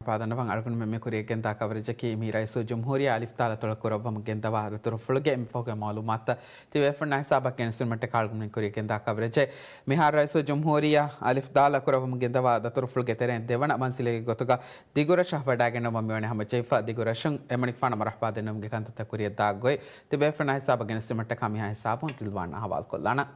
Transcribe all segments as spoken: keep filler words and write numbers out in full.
ފާދަންނަވަން. އަޅުގަނޑުމެން މި ކުރިޔަށް ގެންދާ ކަވަރޭޖަކީ މި ރައީސުލްޖުމްހޫރިއްޔާ އަލިފްދާލަތޮޅަށް ކުރައްވަމުން ގެންދަވާ ދަތުރުފުޅުގެ މި ފަހުގެ މައުލޫމާތުތައް ތިބޭފުޅުންނާ ހިސާބަށް ގެނެސްދިނުމަށްޓަކާ އަޅުގަނޑުމެން ކުރިޔަށް ގެންދާ ކަވަރޭޖެއް. މިހާރު ރައީސުލްޖުމްހޫރިއްޔާ އަލިފްދާލަށް ކުރައްވަމުން ގެންދަވާ ދަތުރުފުޅުގެ ތެރެއިން ދެވަނަ މަންޒިލެއްގެ ގޮތުގަ ދިގުރަށަށް ވަޑާގެންނެވުމަށް މިވަނީ ހަމަޖެހިފަ. ދިގުރަށުން އެމަނިކުފާނަށް މަރުޙަބާ ދެންނެވުމުގެ ކަންތައްތައް ކުރިޔަށްދާ ގޮތް ތިބޭފުޅުންނާ ހިސާބަށް ގެނެސްދިނުމަށްޓަކާ މިހާ ހިސާބުން ރިލްވާން އަހުވާލުކޮށްލާނަން.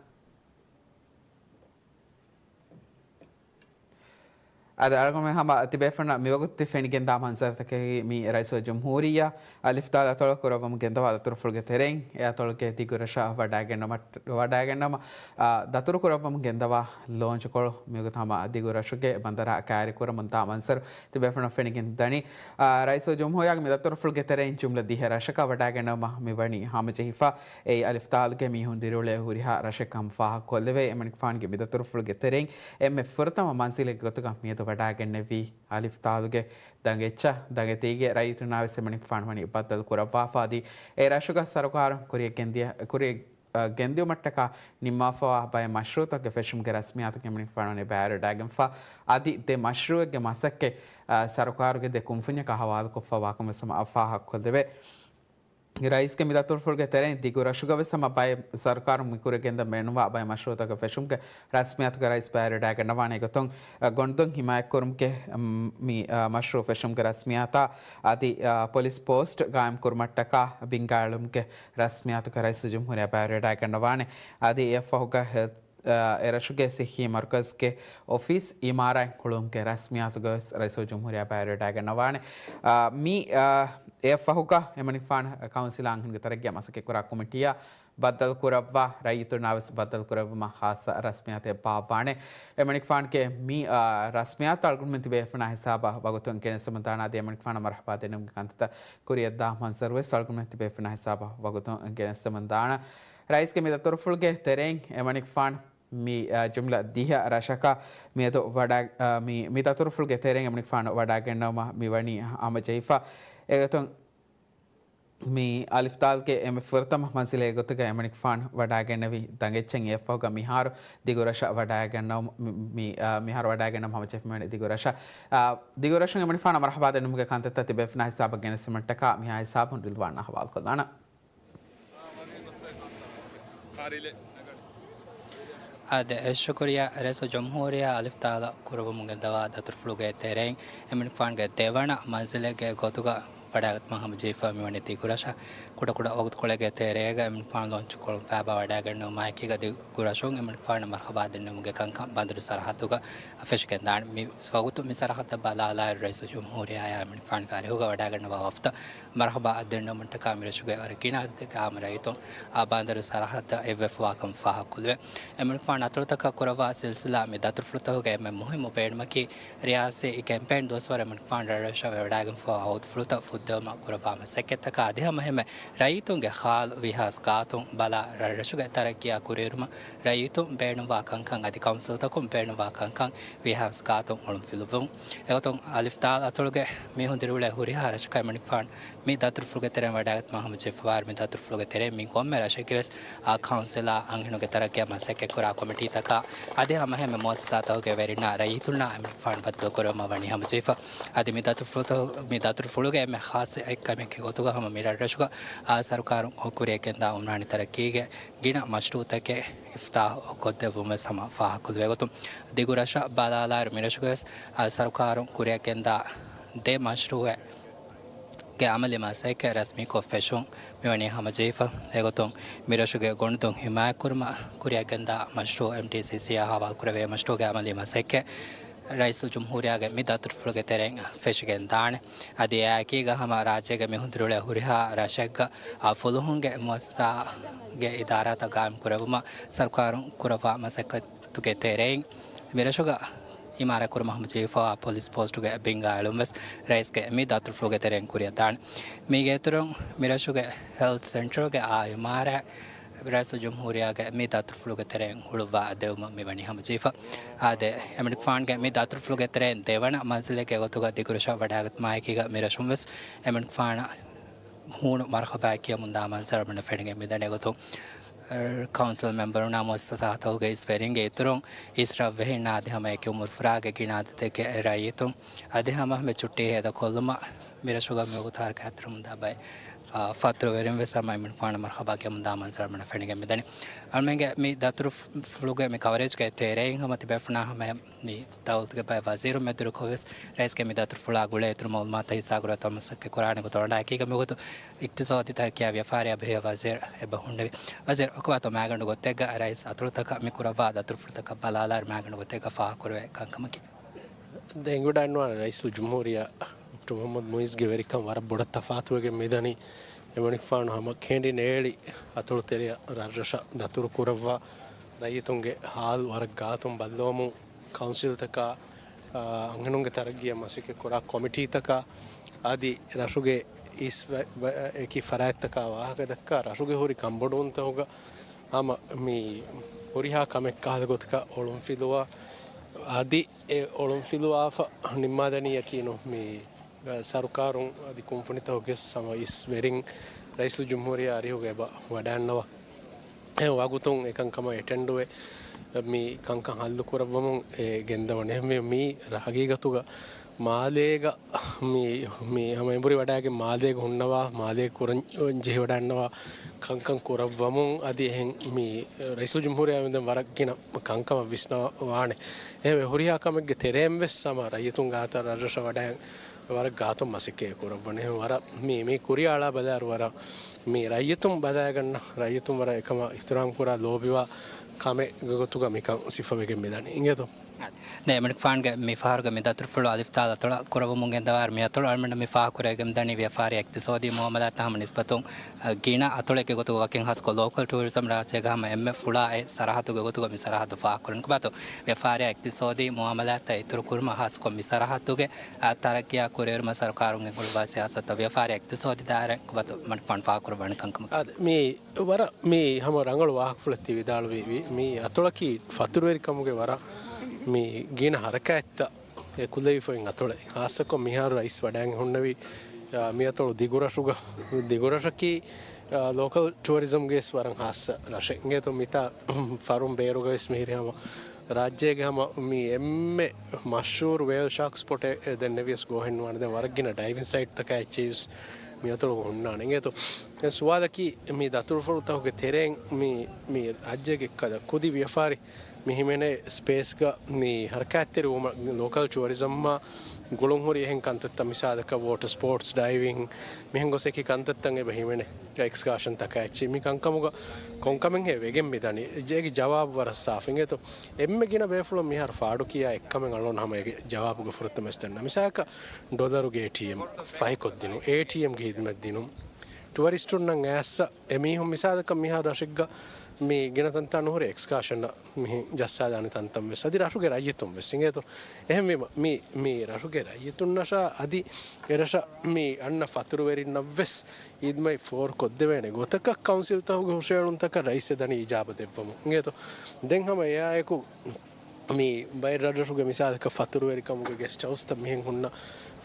އަދި އަޅުގަނޑުމެން ހަމަ ތިބޭފުޅުންނަށް މިވަގުތު ފެނިގެންދާ މަންޒަރުތަކަކީ މި ރައީސުލްޖުމްހޫރިއްޔާ އަލިފްދާލަތޮޅަށް ކުރައްވަމުން ގެންދަވާ ދަތުރުފުޅުގެ ތެރެއިން އެ އަތޮޅުގެ ދިގުރަށަށް ވަޑާގެންނަމަ-، ވަޑާގެންނަމަ، އާ، ދަތުރު ކުރައްވަމުން ގެންދަވާ ލޯންޗުކޮޅު މިވަގުތު ހަމަ ދިގުރަށުގެ ބަނދަރާ ކައިރިކުރަމުންދާ މަންޒަރު ތިބޭފުޅުންނަށް ފެނިގެން ދަނީ. އާ، ރައީސުލްޖުމްހޫރިއްޔާގެ މި ދަތުރުފުޅުގެ ތެރެއިން ޖުމްލަ ދިހަ ރަށަކަށް ވަޑާގެންނަވުމަށް މިވަނީ ހަމަޖެހިފަ. އެއީ އަލިފްދާލުގެ މީހުން ދިރިއުޅޭ ހުރިހާ ރަށެއްކަން ފާހަގަކޮށްލެވޭ. އެމަނިކުފާނުގެ މި ދަތުރުފުޅުގެ ތެރެއިން އެންމެ ފުރަތަމަ މަންޒިލެއްގެ ގޮތުގަ މިއަދު ވަޑާގެންނެވީ އަލިފްދާލުގެ ދަނގެއްޗަށް. ދަނގެތީގެ ރައްޔިތުންނާވެސް އެމަނިކުފާނު ވަނީ ބައްދަލު ކުރައްވާފަ. އަދި އެ ރަށުގަ ސަރުކާރުން ކުރިއަށް ގެންދިޔަ-، ކުރިއަށް، އަ، ގެންދިއުމަށްޓަކާ ނިންމާފަވާ ބައެއް މަޝްރޫއުތަކުގެ ފެށުމުގެ ރަސްމިއްޔާތު އެމަނިކުފާނު ވަނީ ބައިވެރިވެވަޑައިގެންފަ. އަދި ދެ މަޝްރޫއެއްގެ މަސައްކަތް، އަ، ސަރުކާރުގެ ދެ ކުންފުންޏަކަށް ހަވާލުކޮށްފަ ވާކަމަށް ހަމަ ފާހަގަކޮށްލެވޭ. ރައީސްގެ މި ދަތުރުފުޅުގެ ތެރެއިން ދިގު ރަށުގަ ވެސް ހަމަ ބައެއް ސަރުކާރުން މި ކުރިއަށް ގެންދަން ބޭނުންވާ ބައެއް މަޝްރޫއުތަކުގެ ފެށުމުގެ ރަސްމިއްޔާތުގެ ރައީސް ބައިވެރިވެވަޑައިގަންނަވާނެ. އެގޮތުން، އަ، ގޮނޑުދޮށް ހިމާޔަތްކުރުމުގެ، މް، މި، އަ، މަޝްރޫއު ފެށުމުގެ ރަސްމިއްޔާތާ އަދި، އަ، ޕޮލިސް ޕޯސްޓް ގާއިމްކުރުމަށްޓަކާ ބިންގާއެޅުމުގެ ރަސްމިއްޔާތުގެ ރައީސުލްޖުމްހޫރިއްޔާ ބައިވެރިވެވަޑައިގަންނަވާނެ. އަދި އެއަށްފަހުގަ ހެ-، އާ، އެރަށުގެ ސިއްހީ މަރުކަޒްގެ އޮފީސް އިމާރާތް ހުޅުވުމުގެ ރަސްމިއްޔާތުގައި ވެސް ރައީސުލްޖުމްހޫރިއްޔާ ބައިވެރިވެވަޑައިގަންނަވާނެ. އާ، މި، އާ، އެއަށްފަހުގަ އެމަނިކުފާނު ކައުންސިލާ އަންހެނުންގެ ތަރައްގީއަށް މަސައްކަތްކުރާ ކޮމިޓީއާ ބައްދަލުކުރައްވާ، ރައްޔިތުންނާ ވެސް ބައްދަލުކުރެއްވުމަށް ޚާއްޞަ ރަސްމިއްޔާތެއް ބާއްވާނެ. އެމަނިކުފާނުގެ މި، އާ، ރަސްމިއްޔާތު އަޅުގަނޑުމެން ތިބޭފުޅުންނާ ހިސާބަށް ވަގުތުން ގެނެސްދެމުން ދާނަ އަދި އެމަނިކުފާނަށް މަރުޙަބާ ދެންނެވުމުގެ ކަންތައްތައް ކުރިއަށްދާ މަންޒަރު ވެސް އަޅުގަނޑުމެން ތިބޭފުޅުންނާ ހިސާބަށް ވަގުތުން ގެނެސްދެމުން ދާނަ. ރައީސްގެ މި ދަތުރުފުޅުގެ ތެރެއިން އެމަނިކުފާނު މި، އާ، ޖުމްލަ ދިހަ ރަށަކަށް މިއަދު ވަޑާ-، އާ، މި، މި ދަތުރުފުޅުގެ ތެރެއިން އެމަނިކުފާނު ވަޑާގެންނެވުމަށް މިވަނީ ހަމަޖެހިފަ. އެގޮތުން މި އަލިފްދާލްގެ އެންމެ ފުރަތަމަ މަންޒިލެއްގެ ގޮތުގައި އެމަނިކުފާނު ވަޑާގެންނެވި ދަނގެއްޗެއް އެއަށްފަހުގަ މިހާރު ދިގުރަށަށް ވަޑާގެންނެވުމަށް މި، މި، އާ، މިހާރު ވަޑާގެންނެވުމަށް ހަމަޖެހިފަ މިވަނީ ދިގުރަށަށް. އާ، ދިގުރަށުން އެމަނިކުފާނަށް މަރުޙަބާ ދެންނެވުމުގެ ކަންތައްތައް ތިބޭފުޅުންނާ ހިސާބަށް ގެނެސްދިނުމަށްޓަކާ މިހާ ހިސާބުން ރިލްވާން އަހުވާލުކޮށްލާނަން. އާދެ، ޝުކުރިއްޔާ. ރައީސުލްޖުމްހޫރިއްޔާ އަލިފްދާލަށް ކުރައްވަމުން ގެންދަވާ ދަތުރުފުޅުގެ ތެރެއިން އެމަނިކުފާނުގެ ދެވަނަ މަންޒިލެއްގެ ގޮތުގަ ވަޑާގަތުމަށް ހަމަޖެހިފަ މިވަނީ ދިގުރަށަށް. ކުޑަކުޑަ ވަގުތުކޮޅެއްގެ ތެރޭގަ އެމަނިކުފާނު ލޯންޗުކޮޅުން ފައިބާ ވަޑާގެންނެވުމާއެކީގަ ދިގުރަށުން އެމަނިކުފާނަށް މަރުޙަބާ ދެންނެވުމުގެ ކަންކަން ބަނދުރު ސަރަހައްދުގަ ފެށިގެންދާނެ. މި ވަގުތު މި ސަރަހައްދަށް ބަލާލާއިރު ރައީސުލްޖުމްހޫރިއްޔާއާ އެމަނިކުފާނުގެ އަރިހުގަ ވަޑާގަންނަވާ ވަފްދަށް މަރުޙަބާ ދެންނެވުމަށްޓަކާ މިރަށުގެ ވަރަށް ގިނަ އަދަދެއްގެ އާއްމު ރައްޔިތުން އާ ބަނދަރު ސަރަހައްދަށް އެއްވެފަވާކަން ފާހަގަކޮށްލެވޭ. އެމަނިކުފާނު އަތޮޅުތަކަށް ކުރައްވާ ސިލްސިލާ މި ދަތުރުފުޅުތަކުގެ އެންމެ މުހިއްމު ބޭނުމަކީ، ރިޔާސީ ކެމްޕޭން ދުވަސްވަރު އެމަނިކުފާނު ރަށްރަށަށް ވެވަޑައިގެންފަވާ އުދުފުޅުތައް ފުއްދެވުމަށް ކުރައްވާ މަސައްކަތްތަކާ އަދި ހަމައެހެންމެ ރައްޔިތުންގެ ޚާލު ވީހާވެސް ގާތުން ބަލާ ރަށްރަށުގެ ތަރައްގީއާ ކުރިއެރުމަށް ރައްޔިތުން ބޭނުންވާ ކަންކަން އަދި ކައުންސިލްތަކުން ބޭނުންވާ ކަންކަން ވީހާވެސް ގާތުން އޮޅުންފިލުއްވުން. އެގޮތުން އަލިފްދާލް އަތޮޅުގެ މީހުން ދިރިއުޅޭ ހުރިހާ ރަށަކަށް އެމަނިކުފާނު މި ދަތުރުފުޅުގެ ތެރެއިން ވަޑާގަތުމަށް ހަމަޖެހިފަވާއިރު، މި ދަތުރުފުޅުގެ ތެރެއިން މި ކޮންމެ ރަށެއްގެ ވެސް އާ ކައުންސިލާ އަންހެނުންގެ ތަރައްގީއަށް މަސައްކަތްކުރާ ކޮމިޓީތަކާ އަދި ހަމައެހެންމެ މުއައްސަސާތަކުގެ ވެރިންނާ ރައްޔިތުންނާ އެމަނިކުފާނު ބައްދަލުކުރެއްވުމަށް ވަނީ ހަމަޖެހިފަ. އަދި މި ދަތުރުފުޅުތައް، މި ދަތުރުފުޅުގެ އެންމެ ޚާއްޞަ އެއްކަމެއްގެ ގޮތުގަ ހަމަ މި ރަށްރަށުގަ އާ ސަރުކާރުން ކުރިއަށްގެންދާ އުމްރާނީ ތަރައްގީގެ ގިނަ މަޝްރޫއުތަކެއް އިފްތިތާޙު ކޮށްދެއްވުމަށް ހަމަ ފާހަގަކޮށްލެވޭ. އެގޮތުން ދިގުރަށަށް ބަލާލާއިރު، މިރަށުގަވެސް އާ ސަރުކާރުން ކުރިއަށްގެންދާ ދެ މަޝްރޫއެއްގެ އަމަލީ މަސައްކަތް ރަސްމީކޮށް ފެށުން މިވަނީ ހަމަޖެހިފަ. އެގޮތުން މިރަށުގެ ގޮނޑުދޮށް ހިމާޔަތްކުރުމަށް ކުރިއަށްގެންދާ މަޝްރޫއު އެމްޑީސީސީއާ ހަވާލުކުރެވޭ މަޝްރޫއުގެ އަމަލީ މަސައްކަތް ރައީސުލްޖުމްހޫރިއްޔާގެ މި ދަތުރުފުޅުގެ ތެރެއިން ފެށިގެންދާނެ. އަދި އެއާއެކީގަ ހަމަ ރާއްޖޭގެ މީހުން ދިރިއުޅޭ ހުރިހާ ރަށެއްގަ އާ ފުލުހުންގެ މުއައްސަސާގެ އިދާރާތައް ގާއިމްކުރެއްވުމަށް ސަރުކާރުން ކުރައްވާ މަސައްކަތުގެ ތެރެއިން މިރަށުގަ އިމާރާތްކުރުމަށް ހަމަޖެހިފަވާ ޕޮލިސް ޕޯސްޓުގެ ބިންގާއެޅުން ވެސް ރައީސްގެ މި ދަތުރުފުޅުގެ ތެރެއިން ކުރިއަށްދާނެ. މީގެ އިތުރުން މިރަށުގެ ހެލްތް ސެންޓަރުގެ އާ އިމާރާތް ރައީސުލްޖުމްހޫރިއްޔާގެ މި ދަތުރުފުޅުގެ ތެރެއިން ހުޅުއްވާ ދެވުމަށް މިވަނީ ހަމަޖެހިފަ. އާދެ، އެމަނިކުފާނުގެ މި ދަތުރުފުޅުގެ ތެރެއިން ދެވަނަ މަންޒިލެއްގެ ގޮތުގަ ދިގުރަށަށް ވަޑާގަތުމާއެކީގަ މިރަށުން ވެސް އެމަނިކުފާނަށް ހޫނު މަރުޙަބާ ކިޔަމުންދާ މަންޒަރު މިނަށް ފެނިގެން މިދަނީ. އެގޮތުން ކައުންސިލް މެމްބަރުންނާ މުއައްސަސާތަކުގެ އިސް ވެރިންގެ އިތުރުން އިސް ރަށްވެހިންނާ އަދި ހަމައެކި އުމުރުފުރާގެ ގިނަ އަދަދެއްގެ ރައްޔިތުން އަދި ހަމަ މި ޗުއްޓީ ހޭދަކޮށްލުމަށް މިރަށުގަ މިވަގުތު ހަރަކާތްތެރިވަމުންދާ ބައެއް، އާ، ފަތުރުވެރިން ވެސް ހަމަ އެމަނިކުފާނަށް މަރުހަބާ ކިޔަމުންދާ މަންޒަރު މިނަ ފެނިގެން މިދަނީ. އަޅުމެންގެ މި ދަތުރުފުޅުގެ މި ކަވަރޭޖްގެ ތެރެއިން ހަމަ ތިބޭފުޅުންނާ ހަމަ މި ދައުލަތުގެ ބައެއް ވަޒީރުން މެދުވެރިކޮށް ވެސް ރައީސްގެ މި ދަތުރުފުޅާ ގުޅޭ އިތުރު މައުލޫމާތު ހިއްސާކުރުމަށް މަސައްކަތް ކުރާނެ ގޮތުން އަޅުގަނޑާ އެކީގަ މިވަގުތު އިޤްތިޞާދީ ތަރައްޤީއާ ވިޔަފާރިއާ ބެހޭ ވަޒީރު އެބަ ހުންނެވި. ވަޒީރު، އޮކޮބާތޯ މާގަނޑު ގޮތެއްގަ ރައީސް އަތޮޅުތަކަށް މި ކުރައްވާ ދަތުރުފުޅުތަކަށް ބަލާލާއިރު މާގަނޑު ގޮތެއްގަ ފާހަގަކުރެވޭ ކަންކަމަކީ؟ ދެން އެނގިވަޑައިގަންނަވާނެ ރައީސުލްޖުމްހޫރިއްޔާ ޑޮކްޓަރ މުޙައްމަދު މުޢިއްޒުގެ ވެރިކަން ވަރަށް ބޮޑަށް ތަފާތުވެގެން މިދަނީ. އެމަނިކުފާނު ހަމަ ކެނޑިން އޭޅި އަތޮޅު ތެރެއަށް ރަށްރަށަށް ދަތުރު ކުރައްވާ، ރައްޔިތުންގެ ހާލު ވަރަށް ގާތުން ބައްލަވަމުން، ކައުންސިލްތަކާ، އާ، އަންހެނުންގެ ތަރައްގީއަށް މަސައްކަތް ކުރާ ކޮމިޓީތަކާ އަދި ރަށުގެ އިސް ވަ-، ވަ-، އެކި ފަރާތްތަކާ ވާހަކަ ދައްކާ، ރަށުގެ ހުރި ކަންބޮޑުވުންތަކުގަ ހަމަ މި ހުރިހާ ކަމެއް ކަހަލަ ގޮތަކަށް އޮޅުންފިލުވާ، އަދި އެ އޮޅުންފިލުވާފަ ނިންމާދަނީ ޔަޤީނު މި ސަރުކާރުން އަދި ކުންފުނިތަކުގެ ހަމަ އިސް ވެރިން ރައީސުލްޖުމްހޫރިއްޔާ އަރިހުގަ އެބަ ވަޑައިގަންނަވާ. އެ ވަގުތުން އެކަންކަމަށް އެޓެންޑުވެ، މި ކަންކަން ހައްލު ކުރައްވަމުން އެ ގެންދަވަނީ. މި، މީ ހަގީގަތުގަ މާލޭގަ މި، މި ހަމަ އެނބުރި ވަޑައިގެން މާލޭގަ ހުންނަވާ، މާލޭ ކުރަން ޖެހިވަޑައިގަންނަވާ ކަންކަން ކުރައްވަމުން އަދި އެހެން މި ރައީސުލްޖުމްހޫރިއްޔާ ވިދެން ވަރަށް ގިނަ ކަންކަމަށް ވިސްނަވާނެ. އެހެންވެ ހުރިހާ ކަމެއްގެ ތެރެއިން ވެސް ހަމަ ރައްޔިތުން ގާތަށް ރަށްރަށަށް ވަޑައި ވަރަށް ގާތުން މަސައްކަތް ކުރައްވަނީ. ވަރަށް މި، މި ކުރިއަށް އަޅާ ބަލާއިރު ވަރަށް މި ރައްޔިތުން ބަލައިގަންނަ، ރައްޔިތުން ވަރަށް އެކަމަށް އިޙްތިރާމް ކުރާ ލޯބިވާ ކަމެއް ގޮތުގަ މިކަން ސިފަވެގެން މިދަނީ. އިނގޭތޯ؟ ދެން އެމަނިކުފާނުގެ މި ފަހަރުގެ މި ދަތުރުފުޅު އަލިފް ދާލް އަތޮޅަށް ކުރައްވަމުން ގެންދަވާއިރު މި އަތޮޅު އަޅުގަނޑަށް މި ފާހަގަކުރެވިގެން މިދަނީ ވިޔަފާރި އިޤްތިޞާދީ މުއާމަލާތްތައް ހަމަ ނިސްބަތުން، އަ، ގިނަ އަތޮޅެއްގެ ގޮތުގަ ވަކިން ހާއްސަކޮށް ލޯކަލް ޓޫރިޒަމް ރާއްޖޭގަ ހަމަ އެންމެ ފުޅާ އެއް ސަރަހައްދުގެ ގޮތުގަ މި ސަރަހައްދު ފާހަގަކުރަން. ކޮބާތޯ ވިޔަފާރިއާ އިޤްތިޞާދީ މުއާމަލާތްތައް އިތުރު ކުރުމަށް ހާއްސަކޮށް މި ސަރަހައްދުގެ، އަ، ތަރައްޤީއާ ކުރިއެރުމަށް ސަރުކާރުން ގެންގުޅުއްވާ ސިޔާސަތުތައް ވިޔަފާރި އިޤްތިޞާދީ ދާއިރާއިން ކޮބާތޯ މަނިކުފާނު ފާހަގަކުރައްވަނީ ކަންކަމަކީ؟ އާދެ، މި ވަރަށް މި ހަމަ ރަނގަޅު ވާހަކަފުޅެއް ތި ވިދާޅުވީ، މި އަތޮޅަކީ ފަތުރުވެރިކަމުގެ ވަރަށް މި ގިނަ ހަރަކާތްތައް އެކުލެވިފައި އޮތް އަތޮޅެއް. ހާއްސަކޮށް މިހާރު ރައީސް ވަޑައިގެން ހުންނެވި، އާ، މި އަތޮޅު ދިގުރަށުގަ، ދިގުރަށަކީ، އާ، ލޯކަލް ޓުއަރިޒަމްގެ ވެސް ވަރަށް ހާއްސަ ރަށެއް. އިނގޭތޯ މިތާ ފަރުން ބޭރުގަ ވެސް މިހިރީ ހަމަ ރާއްޖޭގެ ހަމަ މި އެންމެ މަޝްހޫރު ވޭލް ޝާކް ސްޕޮޓެއް ދެންނެވިޔަސް ގޯހެއް ނުވާނެ. ދެން ވަރަށް ގިނަ ޑައިވިން ސައިޓްތަކާ އެއްޗެއް ވެސް މި އަތޮޅުގަ ހުންނާނެ. އިނގޭތޯ ދެން ސުވާލަކީ މި ދަތުރުފުޅުތަކުގެ ތެރެއިން މި، މި ރާއްޖޭގެ އެއްކަލަ ކުދި ވިޔަފާރި މި ހިމެނޭ ސްޕޭސްގަ މި ހަރަކާތްތެރިވުމަށް ލޯކަލް ޓުއަރިޒަމްއާ ގުޅުންހުރި އެހެން ކަންތައްތައް މިސާލަކަށް ވޯޓަ ސްޕޯޓްސް، ޑައިވިން، މިހެން ގޮސް އެކި ކަންތައްތައް އެބަ ހިމެނޭ އެކްސްކާޝަންތަކާ އެއްޗެއް. މި ކަންކަމުގަ ކޮންކަމެއްހޭ ވެގެން މިދަނީ؟ އޭގެ ޖަވާބު ވަރަށް ސާފު. އިނގޭތޯ އެންމެ ގިނަ ބޭފުޅުން މިހާރު ފާޑުކިޔާ އެއްކަމެއް އަޅުގަނޑު ހަމަ އޭގެ ޖަވާބުގެ ފުރަތަމަ އިސް ދަންނަ. މިސާލަކަށް ޑޮލަރުގެ އޭޓީއެމް ފަހިކޮށްދިނުން، އޭޓީއެމްގެ ހިދުމަތް ދިނުން، ޓުއަރިސްޓުންނަށް އައިސް އެމީހުން މިސާލަކަށް މިހާރު ރަށެއްގަ މި ގިނަ ތަންތާ ނުހުރި އެކްސްކާޝަނަށް މިހިން ޖައްސާދާނެ ތަންތަން ވެސް، އަދި ރަށުގެ ރައްޔިތުން ވެސް އިނގޭތޯ. އެހެންވީމަ، މި، މި ރަށުގެ ރައްޔިތުންނަށާ އަދި އެރަށަށް މި އަންނަ ފަތުރުވެރިންނަށް ވެސް ހިދުމަތް ފޯރުކޮށްދެވޭނެ ގޮތަކަށް ކައުންސިލްތަކުގެ ހުށައެޅުންތަކަށް ރައީސް އެދަނީ އިޖާބަ ދެއްވަމުން އިނގޭތޯ. ދެން ހަމަ އެއާއެކު މި ބައެއް ރަށްރަށުގެ މިސާލަކަށް ފަތުރުވެރިކަމުގެ ގެސްޓް ހައުސްތައް މިހެން ހުންނަ،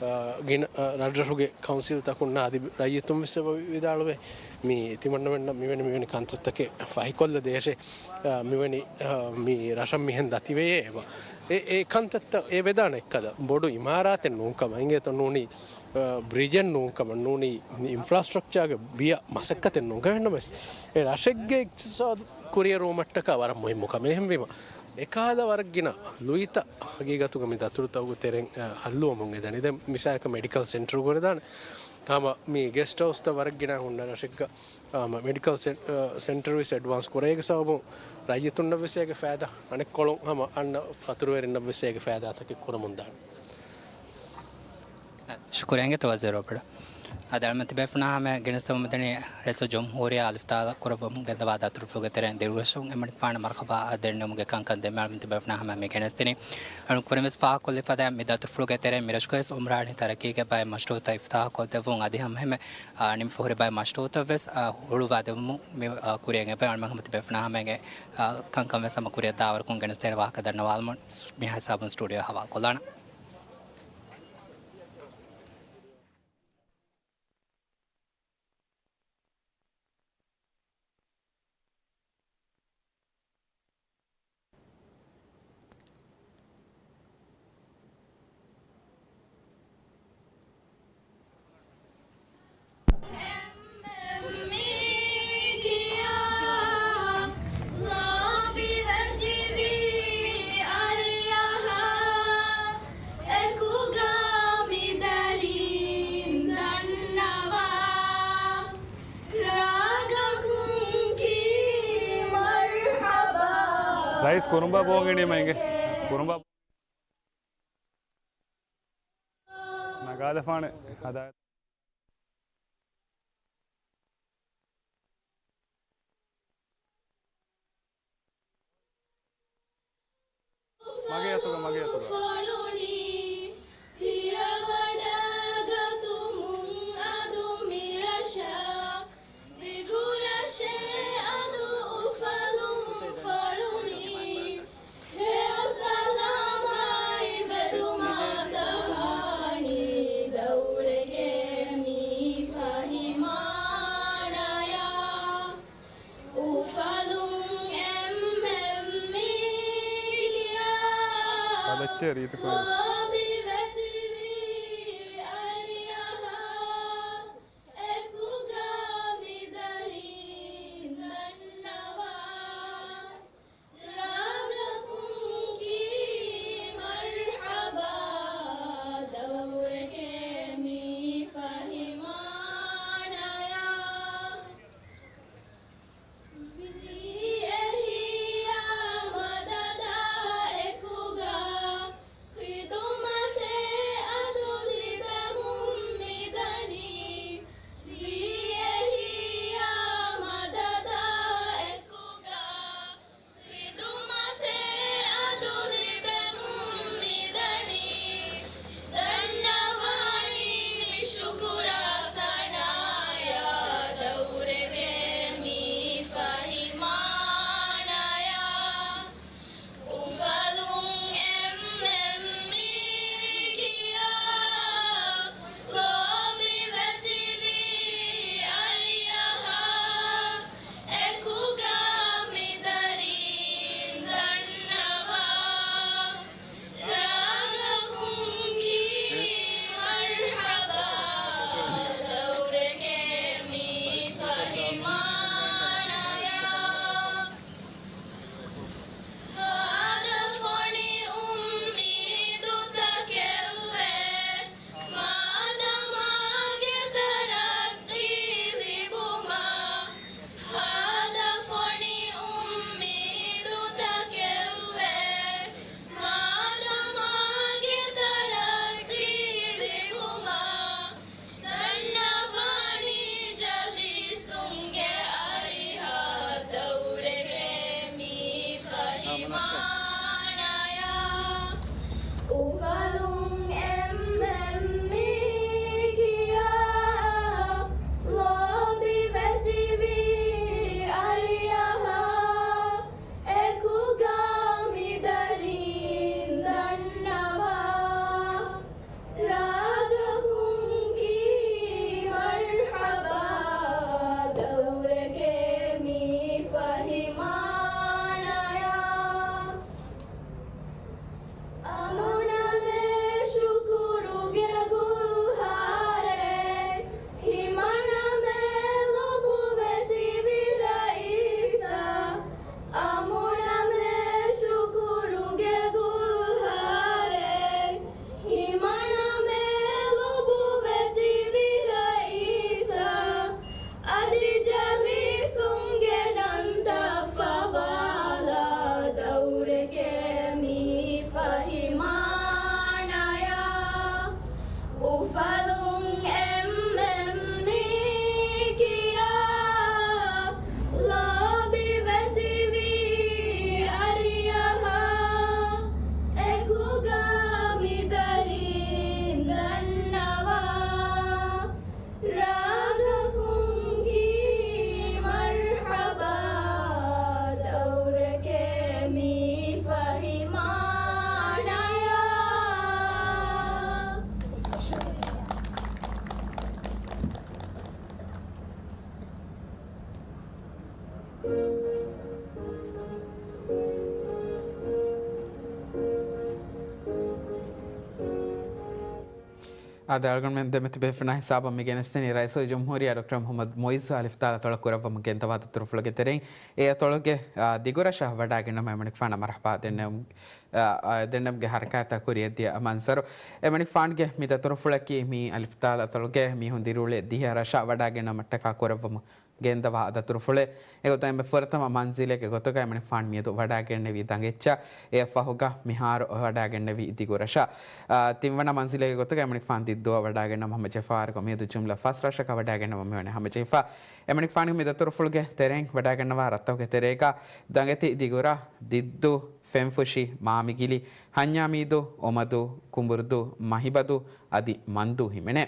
އާ، ގިނަ، އާ، ރަށްރަށުގެ ކައުންސިލްތަކުންނާ އަދި ރައްޔިތުން ވެސް އެބަ ވިދާޅުވޭ. މި ތިމަންނަމެންނަށް މިވެނި، މިވެނި ކަންތައްތަކެއް ފަހިކޮށްލަ ދޭށޭ، އާ، މިވެނި، އާ، މި ރަށަށް މިހެން ދަތިވެޔޭ އެބަ. އެ، އެ ކަންތައްތައް އެ ވެދާނެ އެއްކަލަ ބޮޑު އިމާރާތެއް ނޫންކަމަށް އިނގޭތޯ ނޫނީ، އާ، ބްރިޖެއް ނޫންކަމަށް ނޫނީ އިންފްރާސްޓްރަކްޗާގެ ބިޔަ މަސައްކަތެއް ނޫންކަމަށް ނަމަވެސް، އެ ރަށެއްގެ އިޤްތިޞާދު ކުރިއެރުވުމަށްޓަކާ ވަރަށް މުހިއްމު ކަމެއް. އެހެންވީމަ، އެކަހަލަ ވަރަށް ގިނަ ލުއިތައް ހަގީގަތުގަ މި ދަތުރުތަކުގެ ތެރެއިން، އަ، ހައްލުވަމުން އެދަނީ. ދެން މިސާލަކަށް މެޑިކަލް ސެންޓަރު ކުރެދާނެ. ހަމަ މި ގެސްޓް ހައުސްތައް ވަރަށް ގިނަ ހުންނަ ރަށެއްގަ، ހަމަ މެޑިކަލް ސެން-، އަ، ސެންޓަރު ވެސް އެޑްވާންސް ކުރޭގެ ސަބަބުން ރައްޔިތުންނަށް ވެސް އޭގެ ފައިދާ، އަނެއްކޮޅުން ހަމަ އަންނަ ފަތުރުވެރިންނަށް ވެސް އޭގެ ފައިދާތަކެއް ކުރަމުންދާނެ. ޝުކުރިއްޔާ އިނގޭތޯ ވަޒީރު ބޮޑަށް. އަދި އަޅުމެން ތިބޭފުޅުންނާ ހަމަ ގެނެސްދެމުން މިދަނީ ރައީސުލްޖުމްހޫރިއްޔާ އަލިފްދާލަށް ކުރައްވަމުން ގެންދަވާ ދަތުރުފުޅުގެ ތެރެއިން ދިރުވެށުން އެމަނިކުފާނަށް މަރުހަބާ ދެންނެވުމުގެ ކަންކަން ދެންމެ އަޅުމެން ތިބޭފުޅުންނާ ހަމަ މި ގެނެސްދިނީ. އަޅުން ކުރިން ވެސް ފާހަގަކޮށްލި ފަދައިން މި ދަތުރުފުޅުގެ ތެރެއިން މި ރަށުގައި ވެސް އުމްރާނީ ތަރައްޤީގެ ބައެއް މަޝްރޫޢުތައް އިފްތިތާޙްކޮށްދެއްވުން އަދި ހަމަ އެހެންމެ، އާ، ނިންމިފަ ހުރި ބައެއް މަޝްރޫޢުތައް ވެސް، އާ، ހުޅުވާ ދެއްވުމުން މި، އާ، ކުރިއަށް އެބަ އަޅުމެން ހަމަ ތިބޭފުޅުންނާ ހަމަ އެނގޭ، އާ، ކަންކަން ވެސް ހަމަ ކުރިއަށް ދާވަރުކޮށް ގެނެސްދޭނެ ވާހަކަ ދަންނަވާލަމުން މި ހިސާބުން ސްޓޫޑިއޯ ހަވާލުކޮށްލާނަން. އައިސް ކުރުނބާ ބޯނގިނީމަ އިނގޭ. ކުރުނބާ ނަގާލަފާނެ ހަދާ. މަގޭ އަތުގަ، މަގޭ އަތުގަ. ފޮޅުނީ، ތިޔަވަޑައިގަތުމުން އަދު މިރަށަށް، ދިގުރަށެއް އަދު އުފަލުން ފޮޅުނީ، ހެޔޮ ސަލާމަތް ވެލުމަށް ދަހާނީ، ދައުރެކޭ މި ފަހި މާނަޔާ. އުފަލުން އެންމެން މި ކިޔާ. އަދައްޗޭ ރީތިކޮށް. ލޯބިވެތިވި އަރިޔަހާ އެކުގަ މި ދަރީން ދަންނަވާ. ރާގަކުން ކީ މަރްޙަބާ، ދައުރެކޭ މި ފަހި މާނަޔާ. ވީ އެހީއާ މަދަދާ އެކުގަ، ޚިދުމަތެއް އަދު ލިބެމުން މިދަނީ. ވީ އެހީއާ މަދަދާ އެކުގަ، ޚިދުމަތެއް އަދު ލިބެމުން މިދަނީ. ދަންނަވާނީ މި ޝުކުރާ ސަނާޔާ، ދައުރެކޭ މި ފަހި މާނަޔާ. އުފަލުން އެންމެން މި ކިޔާ، ލޯބިވެތިވި އަރިޔަހާ އެކުގަ މި ދަރީން ދަންނަވާ. ރާގަކުން ކީ މަރްޙަބާ، ދައުރެކޭ މި ފަހި މާނަޔާ. ހާދަ ފޮނި އުއްމީދުތަކެއްވޭ، މާދަމާ ގެ ތަރައްޤީ ލިބުމަށް. ހާދަ ފޮނި އުއްމީދުތަކެއްވޭ، މާދަމާ ގެ ތަރައްޤީ ލިބުމަށް. ދަންނަވާނީ ޖަލީސުންގެ އަރިހަށް، ދައުރެކޭ މި ފަހި މާނަޔާ. އުފަލުން އެންމެން މި ކިޔާ، ލޯބިވެތިވި އަރިޔަހާ އެކުގަ މި ދަރީން ދަންނަވާ. ރާގަކުން ކީ މަރްޙަބާ، ދައުރެކޭ މި ފަހި މާނަޔާ. އަމުނަމެ ޝުކުރުގެ ގުލްހާރެއް، ހިމަނަމެ ލޮބުވެތިވި ރައީސާ. އަމުނަމެ ޝުކުރުގެ ގުލްހާރެއް، ހިމަނަމެ ލޮބުވެތިވި ރައީސާ. އަދި ޖަލީސުންގެ ނަންތައް ފަވާލާ، ދައުރެކޭ މި ފަހި މާނަޔާ. އުފަލުން އެންމެން މި ކިޔާ، ލޯބިވެތިވި އަރިޔަހާ އެކުގަ މި ދަރީން ދަންނަވާ. ރާގަކުން ކީ މަރްޙަބާ، ދައުރެކޭ މި ފަހި މާނަޔާ. އާދެ، އަޅުގަނޑުމެން ދެމެތި ބޭފުޅުންނާ ހިސާބަށް މި ގެނެސްދެނީ ރައީސުލްޖުމްހޫރިއްޔާ ޑޮކްޓަރ މުޙައްމަދު މުޢިއްޒު އަލިފްތާޅަ ތޮޅަށް ކުރައްވަމުން ގެންދަވާ ދަތުރުފުޅުގެ ތެރެއިން އެ ތޮޅުގެ، އާ، ދިގުރަށަށް ވަޑައިގެންނަމަ އެމަނިކުފާނަށް މަރުޙަބާ ދެންނެވުމުގެ އާ، އާ، ދެންނެވިގެ ހަރަކާތްތައް ކުރިއަށްދިޔަ މަންޒަރު. އެމަނިކުފާނުގެ މި ދަތުރުފުޅަކީ މި އަލިފްދާލު އަތޮޅުގެ މީހުން ދިރިއުޅޭ ދިހަ ރަށަށް ވަޑާގެންނަ މަށްޓަކާ ކުރައްވަމުން ގެންދަވާ ދަތުރުފުޅެއް. އެގޮތަށް އެންމެ ފުރަތަމަ މަންޒިލެއްގެ ގޮތުގަ އެމަނިކުފާނު މިއަދު ވަޑާގެންނެވީ ދަނގެއްޗަށް. އެއަށް ފަހުގަ މިހާރު ވަޑާގެންނެވީ ދިގު ރަށަށް. އާ، ތިންވަނަ މަންޒިލެއްގެ ގޮތުގަ އެމަނިކުފާނު ދިއްދޫއަށް ވަޑާގެންނަވަމުން ހަމަޖެހިފަ. މިއަދު ޖުމްލަ ފަސް ރަށަކަށް ވަޑާގެންނަވަމުން މިވަނީ ހަމަޖެހިފަ. އެމަނިކުފާނުގެ މި ދަތުރުފުޅުގެ ތެރެއިން ވަޑާގެންނަވާ ރަށްތަކުގެ ތެރޭގަ ދަނގެތި ދިގު ރަށް، ދިއްދޫ، ފެންފުށި، މާމިގިލި، ހަންޏާމީދޫ، އޮމަދޫ، ކުނބުރުދޫ، މަހިބަދޫ އަދި މަންދޫ ހިމެނޭ.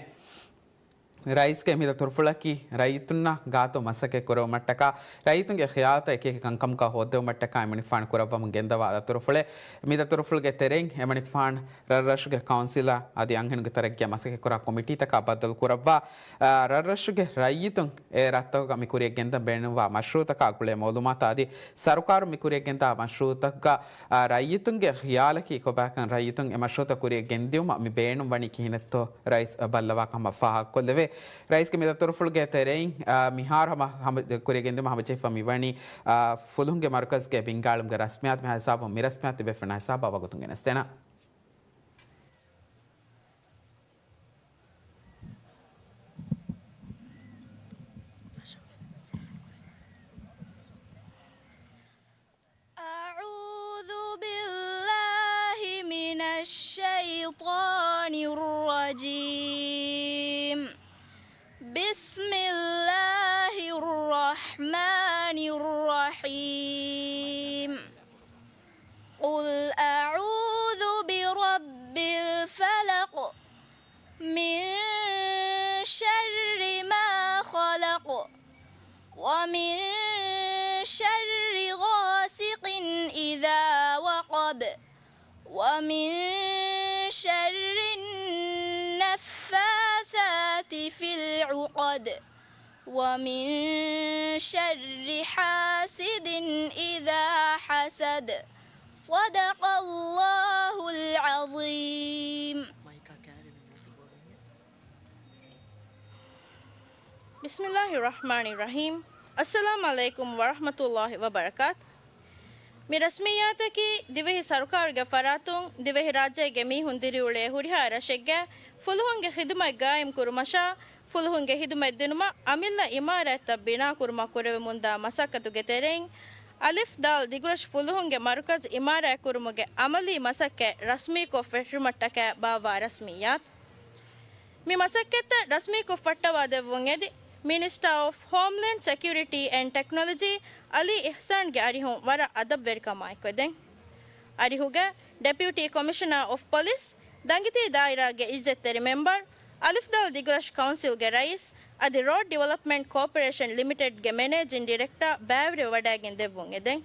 ރައީސްގެ މި ދަތުރުފުޅަކީ ރައްޔިތުންނާ ގާތު މަސައްކަތް ކުރެވުމަށްޓަކާ، ރައްޔިތުންގެ ޚިޔާލުތައް އެކިއެކި ކަންކަމަކަށް ހޯއްދެވުމަށްޓަކާ އެމަނިކުފާނު ކުރައްވަމުން ގެންދަވާ ދަތުރުފުޅެއް. މި ދަތުރުފުޅުގެ ތެރެއިން އެމަނިކުފާނު ރަށްރަށުގެ ކައުންސިލާ އަދި އަންހެނުންގެ ތަރައްގީއަށް މަސައްކަތް ކުރާ ކޮމިޓީތަކާ ބައްދަލު ކުރައްވާ، އާ، ރަށްރަށުގެ ރައްޔިތުން އެ ރަށްތަކުގަ މި ކުރިޔަށް ގެންދަން ބޭނުންވާ މަޝްރޫއުތަކާ ގުޅޭ މައުލޫމާތު އަދި ސަރުކާރުން މި ކުރިޔަށް ގެންދާ މަޝްރޫއުތަކުގަ، އާ، ރައްޔިތުންގެ ޚިޔާލަކީ ކޮބާކަން، ރައްޔިތުން އެ މަޝްރޫއުތައް ކުރިޔަށް ގެންދިއުމަށް މި ބޭނުން ވަނީ ކިހިނެއްތޯ ރައީސް ބައްލަވާކަމަށް ފާހަގަކޮށްލެވޭ. ރައީސްގެ މި ދަތުރުފުޅުގެ ތެރެއިން، އާ، މިހާރު ހަމަ، ހަމަ ކުރިޔަށް ގެންދިއުމަށް ހަމަޖެހިފަ މިވަނީ، އާ، ފުލުހުންގެ މަރުކަޒުގެ ބިންގާޅުމުގެ ރަސްމިއްޔާތު. މިހާ ހިސާބުން މި ރަސްމިއްޔާތު ތިބޭފުޅުންނާ ހިސާބަށް ވަގުތުން ގެނެސްދޭނަން. أعوذ بالله من الشيطان الرجيم. بسم الله الرحمن الرحيم. قل أعوذ برب الفلق. من شر ما خلق. ومن شر غاسق إذا وقب. ومن شر النفاثات في العقد. ومن شر حاسد إذا حسد. صدق الله العظيم. بسم الله الرحمن الرحيم. السلام عليكم ورحمة الله وبركاته. މި ރަސްމިއްޔާތަކީ ދިވެހި ސަރުކާރުގެ ފަރާތުން ދިވެހި ރާއްޖޭގެ މީހުން ދިރިއުޅޭ ހުރިހާ ރަށެއްގެ ފުލުހުންގެ ޚިދުމަތް ގާއިމް ކުރުމަށާ، ފުލުހުންގެ ޚިދުމަތް ދިނުމަށް އަމިއްލަ އިމާރާތްތައް ބިނާ ކުރުމަށް ކުރެވެމުންދާ މަސައްކަތުގެ ތެރެއިން، އަލިފް ދާލް ދިގުރަށު ފުލުހުންގެ މަރުކަޒު އިމާރާތް ކުރުމުގެ އަމަލީ މަސައްކަތް ރަސްމީކޮށް ފެށުމަށްޓަކައި ބާއްވާ ރަސްމިއްޔާތު. މި މަސައްކަތްތައް ރަސްމީކޮށް ފައްޓަވާދެއްވުން އެދި، މިނިސްޓާ އޮފް ހޯމްލޭންޑް ސެކިއުރިޓީ އެންޑް ޓެކްނޮލޮޖީ އަލީ އިޙްސާންގެ އަރިހުން ވަރަށް އަދަބްވެރިކަމާއެކު އެދެން. އަރިހުގަ ޑެޕިއުޓީ ކޮމިޝަނާ އޮފް ޕޮލިސް، ދަނގިތީ ދާއިރާގެ އިއްޒަތްތެރި މެމްބަރު، އަލިފްދާލް ދިގުރަށް ކައުންސިލްގެ ރައީސް އަދި ރޯޑް ޑިވެލޮޕްމަންޓް ކޯޕަރޭޝަން ލިމިޓެޑްގެ މެނޭޖިން ޑިރެކްޓާ ބައިވެރިވެވަޑައިގެން ދެއްވުން އެދެން.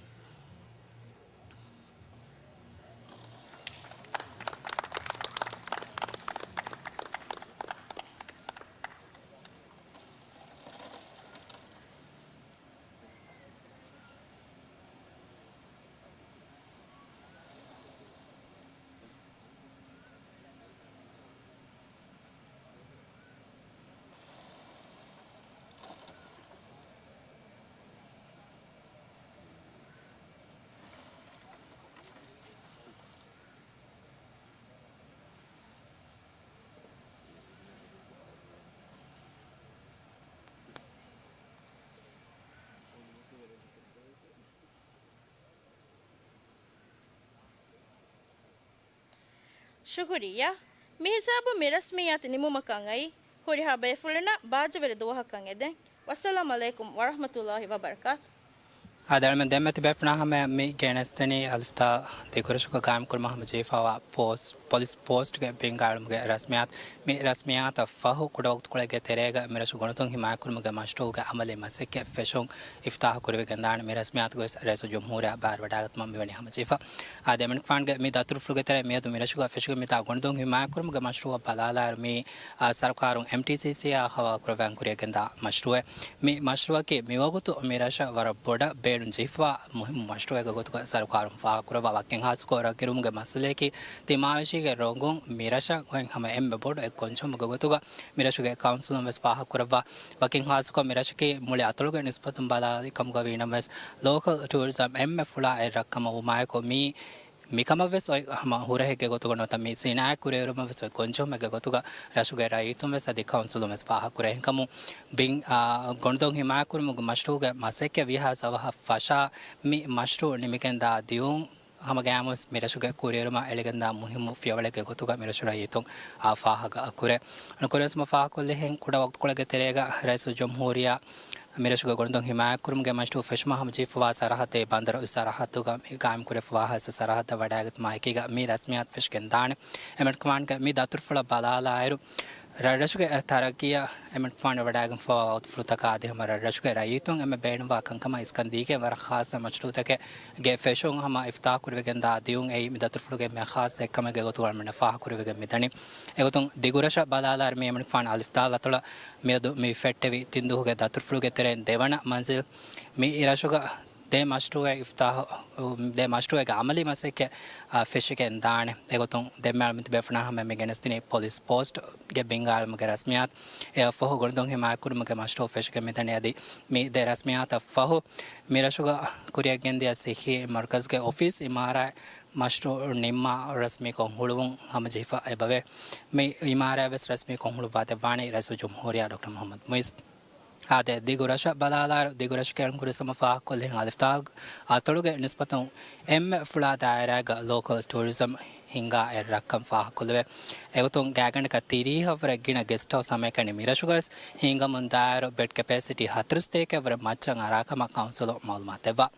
ޝުކުރިއްޔާ. މިހިސާބުން މި ރަސްމިއްޔާތު ނިމުމަކަށް އައީ. ހުރިހާ ބޭފުޅުންނަށް ބާއްޖަވެރި ދުވަހަކަށް އެދެން. ވައްސަލާމް ޢަލައިކުމް ވަރަޙްމަތުﷲ ވަބަރަކާތު. އާދެ، އަޅުމެން ދެންމެ ތިބޭފުޅުންނާ ހަމަޔަށް މި ގެނެސްދެނީ އަލިފްދާލް ދިގުރަށުގަ ގާއިމްކުރުމަށް ހަމަޖެހިފައިވާ ޕޯސްޓް، ޕޮލިސް ޕޯސްޓްގެ ބިންގާޅުމުގެ ރަސްމިއްޔާތު. މި ރަސްމިއްޔާތަށް ފަހު ކުޑަވަގުތުކޮޅެއްގެ ތެރޭގަ މިރަށު ގޮނޑުދޮށް ހިމާޔަތްކުރުމުގެ މަޝްރޫޢުގެ އަމަލީ މަސައްކަތް ފެށުން އިފްތާޙު ކުރެވިގެންދާނެ. މި ރަސްމިއްޔާތުގެ ވެސް ރައީސުލްޖުމްހޫރިއްޔާ ބާރުވަޑައިގަތުމަށް މިވަނީ ހަމަޖެހިފަ. އާދެ، އެމަނިކުފާނުގެ މި ދަތުރުފުޅުގެ ތެރެއިން މިއަދު މިރަށުގަ ފެށިގެން މިތާ ގޮނޑުދޮށް ހިމާޔަތްކުރުމުގެ މަޝްރޫޢަށް ބަލާލާއިރު، މި، އާ، ސަރުކާރުން އެމްޓީސީސީއާ ހަވާލުކުރައްވަން ކުރިޔަށްގެންދާ މަޝްރޫޢެއް. މި މަޝްރޫޢަކީ މިވަގުތު މިރަށަށް ވަރަށް ބޮޑަށް ބޭނުން ޖެހިފަވާ މުހިއްމު މަޝްރޫޢެއްގެ ގޮތުގަ ސަރުކާރުން ފާހަގަކުރައްވާ. ވަކިން ހާއްސަކޮށް ރަށްއިރުމުގެ މައްސަލަޔަކީ ތިމާވެށީގެ ރޮނގުން މިރަށަށް އޮތް ހަމަ އެންމެ ބޮޑު އެއް ގޮންޖެހުމެއްގެ ގޮތުގަ މިރަށުގެ ކައުންސިލުން ވެސް ފާހަގަކުރައްވާ. ވަކިން ހާއްސަކޮށް މިރަށަކީ މުޅި އަތޮޅުގެ ނިސްބަތުން ބަލާލި ކަމުގަ ވީނަމަވެސް، ލޯކަލް ޓޫރިޒަމް އެންމެ ފުޅާ އެއް ރަށްކަމަށް ވުމާއެކު، މީ މިކަމަށްވެސް އޮތް ހަމަ ހުރަހެއްގެ ގޮތުގަ ނުވަތަ މި ސިނާއަތް ކުރިއެރުމަށްވެސް އޮތް ގޮންޖެހުމެއްގެ ގޮތުގަ ރަށުގެ ރައްޔިތުންވެސް އަދި ކައުންސިލުންވެސް ފާހަގަކުރޭ. އެހެންކަމުން ބިން، އާ، ގޮނޑުދޮށް ހިމާޔަތްކުރުމުގެ މަޝްރޫޢުގެ މަސައްކަތް ވީހާވެސް އަވަހަށް ފަށާ މި މަޝްރޫޢު ނިމިގެންދާ ދިޔުން ހަމަގައިމުވެސް މިރަށުގެ ކުރިއެރުމަށް އެޅިގެންދާ މުހިއްމު ފިޔަވަޅެއްގެ ގޮތުގަ މިރަށު ރައްޔިތުން، އާ، ފާހަގަކުރޭ. ކުރިއަސްމަ ފާހަގަކޮށްލިހެން ކުޑަ ވަގުތުކޮޅެއްގެ ތެރޭގަ ރައީސުލްޖުމްހޫރިއްޔާ މިރަށުގެ ގޮނޑުދޮށް ހިމާޔަތްކުރުމުގެ މަޝްރޫޢު ފެށުމަށް ހަމަޖެހިފަވާ ސަރަހައްދެއް ބަނދަރު ސަރަހައްދުގަ ގާއިމްކުރެފަވާ ހާއްސަ ސަރަހައްދަށް ވަޑައިގަތުމާއެކީގަ މި ރަސްމިއްޔާތު ފެށިގެންދާނެ. އެމަނިކުފާނުގެ މި ދަތުރުފުޅަށް ބަލާލާއިރު، ރަށްރަށުގެ ތަރައްގީއަށް އެމަނިކުފާނު ވަޑައިގެންފަވާ ވަގުތުފުޅުތަކާ އަދި ހަމަ ރަށްރަށުގެ ރައްޔިތުން އެންމެ ބޭނުންވާ ކަންކަމަށް އިސްކަން ދީގެން ވަރަށް ޚާއްޞަ މަޝްރޫޢުތަކެއްގެ ފެށުން ހަމަ އިފްތިތާޙު ކުރެވިގެންދާ ދިޔުން އެއީ މި ދަތުރުފުޅުގެ އެންމެ ޚާއްޞަ އެއްކަމެއްގެ ގޮތުގަ އަޅަމެންނަށް ފާހަގަކުރެވިގެން މިދަނީ. އެގޮތުން ދިގުރަށަށް ބަލާލާއިރު މި އެމަނިކުފާނު އަލިފްދާލަތޮޅަށް މިއަދު މި ފެއްޓެވި ތިން ދުވަހުގެ ދަތުރުފުޅުގެ ތެރެއިން ދެވަނަ މަންޒިލް މި ރަށުގަ ދެ މަޝްރޫޢެއް އިފްތިތާޙު، ދެ މަޝްރޫޢެއްގެ އަމަލީ މަސައްކަތް، އާ، ފެށިގެން ދާނެ. އެގޮތުން ދެންމެ އަޅަމެން ތިބޭފުޅުންނާ ހަމަ މި ގެނެސްދިނީ ޕޮލިސް ޕޯސްޓްގެ ބިންގާ އަޅަމުގެ ރަސްމިއްޔާތު. އެއަށްފަހު ގޮނޑުދޮށް ހިމާޔަތްކުރުމުގެ މަޝްރޫޢު ފެށިގެން މިދަނީ. އަދި މި ދެ ރަސްމިއްޔާތަށް ފަހު މި ރަށުގަ ކުރިއަށްގެންދިޔަ ޞިއްޙީ މަރުކަޒުގެ އޮފީސް އިމާރާތް މަޝްރޫޢު ނިންމާ ރަސްމީކޮށް ހުޅުވުން ހަމަޖެހިފަ އެބަވޭ. މި އިމާރާތްވެސް ރަސްމީކޮށް ހުޅުވާދެއްވާނީ ރައީސުލްޖުމްހޫރިއްޔާ ޑޮކްޓަރ މުޙައްމަދު މުޢިއްޒު. އާދެ، ދިގު ރަށަށް ބަލާލާއިރު، ދިގު ރަށުގެ އެޅުން ކުރިއަސްމަ ފާހަގަކޮށްލިހެން އަލިފްދާލް އަތޮޅުގެ ނިސްބަތުން އެންމެ ފުޅާ ދާއިރާގަ ލޯކަލް ޓޫރިޒަމް ހިންގާ އެއް ރަށްކަން ފާހަގަކޮށްލެވޭ. އެގޮތުން ގާތްގަނޑަކަށް ތިރީހަށްވުރެ ގިނަ ގެސްޓް ހައުސް ހަމައެކަނި މިރަށުގަވެސް ހިނގަމުންދާއިރު، ބެޑް ކެޕޭސިޓީ ހަތަރުސަތޭކައަށް ވުރެ މައްޗަށް އަރާކަމަށް ކައުންސިލުން މައުލޫމާތު ދެއްވާ.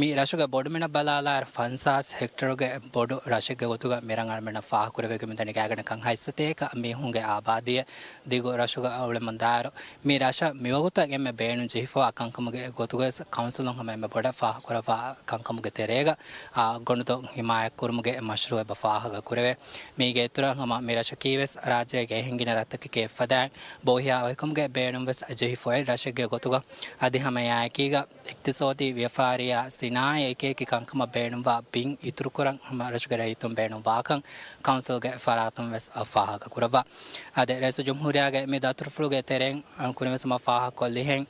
މި ރަށުގެ ބޮޑުމިނަށް ބަލާލާއިރު، ފަންސާސް ހެކްޓަރުގެ ބޮޑު ރަށެއްގެ ގޮތުގަ މިރަށް އަޅަމެންނަށް ފާހަގަކުރެވިގެން މިދަނީ ގާތްގަނޑަކަށް ހަތްސަތޭކަ މީހުންގެ އާބާދީއެއް ދިގު ރަށުގަ އުޅެމުންދާއިރު، މި ރަށަށް މިވަގުތަށް އެންމެ ބޭނުން ޖެހިފަވާ ކަންކަމުގެ ގޮތުގަވެސް ކައުންސިލުން ހަމަ އެންމެ ބޮޑަށް ފާހަގަކުރައްވާ ކަންކަމުގެ ތެރޭގަ، އާ، ގޮނޑުދޮށް ހިމާޔަތްކުރުމުގެ މަޝްރޫޢެއް އެބަ ފާހަގަކުރެވޭ. މީގެ އިތުރަށް ހަމަ މި ރަށަކީވެސް ރާއްޖޭގެ އެހެން ގިނަ ރަށްތަކެކޭ އެއްފަދައިން ބޯހިޔާވަހިކަމުގެ ބޭނުންވެސް ޖެހިފަ އޮތް ރަށެއްގެ ގޮތުގަ އަދި ހަމަ އެއާއެކީގަ އިޤްތިޞާދީ، ވިޔަފާރިއްޔާ، ސިނާއަތް އެކިއެކި ކަންކަމަށް ބޭނުންވާ ބިން އިތުރުކުރަން ހަމަ ރަށުގެ ރައްޔިތުން ބޭނުންވާކަން ކައުންސިލްގެ ފަރާތުން ވެސް ފާހަގަކުރައްވާ. އާދެ، ރައީސުލްޖުމްހޫރިއްޔާގެ މި ދަތުރުފުޅުގެ ތެރެއިން ކުރިންވެސް ހަމަ ފާހަގަކޮށްލިހެން،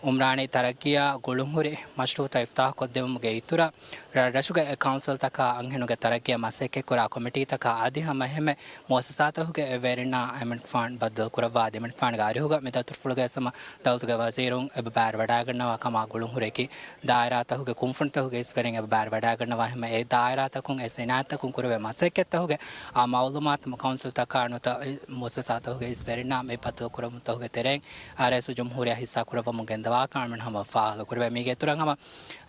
އުމްރާނީ ތަރައްގީއާ ގުޅުންހުރި މަޝްރޫޢުތައް އިފްތިތާޙުކޮށްދެވުމުގެ އިތުރަށް، ރަށްރަށުގެ ކައުންސިލްތަކާ އަންހެނުންގެ ތަރައްގީއަށް މަސައްކަތްކުރާ ކޮމިޓީތަކާ އަދި ހަމައެހެންމެ މުއައްސަސާތަކުގެ ވެރިންނާ އެމަނިކުފާނު ބައްދަލުކުރައްވާ. އަދި އެމަނިކުފާނުގެ އަރިހުގަ މި ދަތުރުފުޅުގެ ސަމަ ދައުލަތުގެ ވަޒީރުން އެބަ ބައިވެރިވަޑައިގަންނަވާ ކަމާ ގުޅުންހުރި އެކި ދާއިރާތަކުގެ ކުންފުނިތަކުގެ އިސްވެރިން އެބަ ބައިވެރިވަޑައިގަންނަވާ. ހަމަ އެ ދާއިރާތަކުން އެ ސިނާއަތްތަކުން ކުރެވޭ މަސައްކަތްތަކުގެ އާ މައުލޫމާތު ކައުންސިލްތަކާ ނުވަތަ މުއައްސަސާތަކުގެ އިސްވެރިންނާ މި ބައްދަލުކުރެވުންތަކުގެ ތެރެއިން އާ ރައީސުލްޖުމްހޫރިއްޔާ ހިއްސާ ކުރައްވަމުން ގެންދަވާކަން އަޅަމެން ހަމަ ފާހަގަކުރެވޭ. މީގެ އިތުރަށް ހަމަ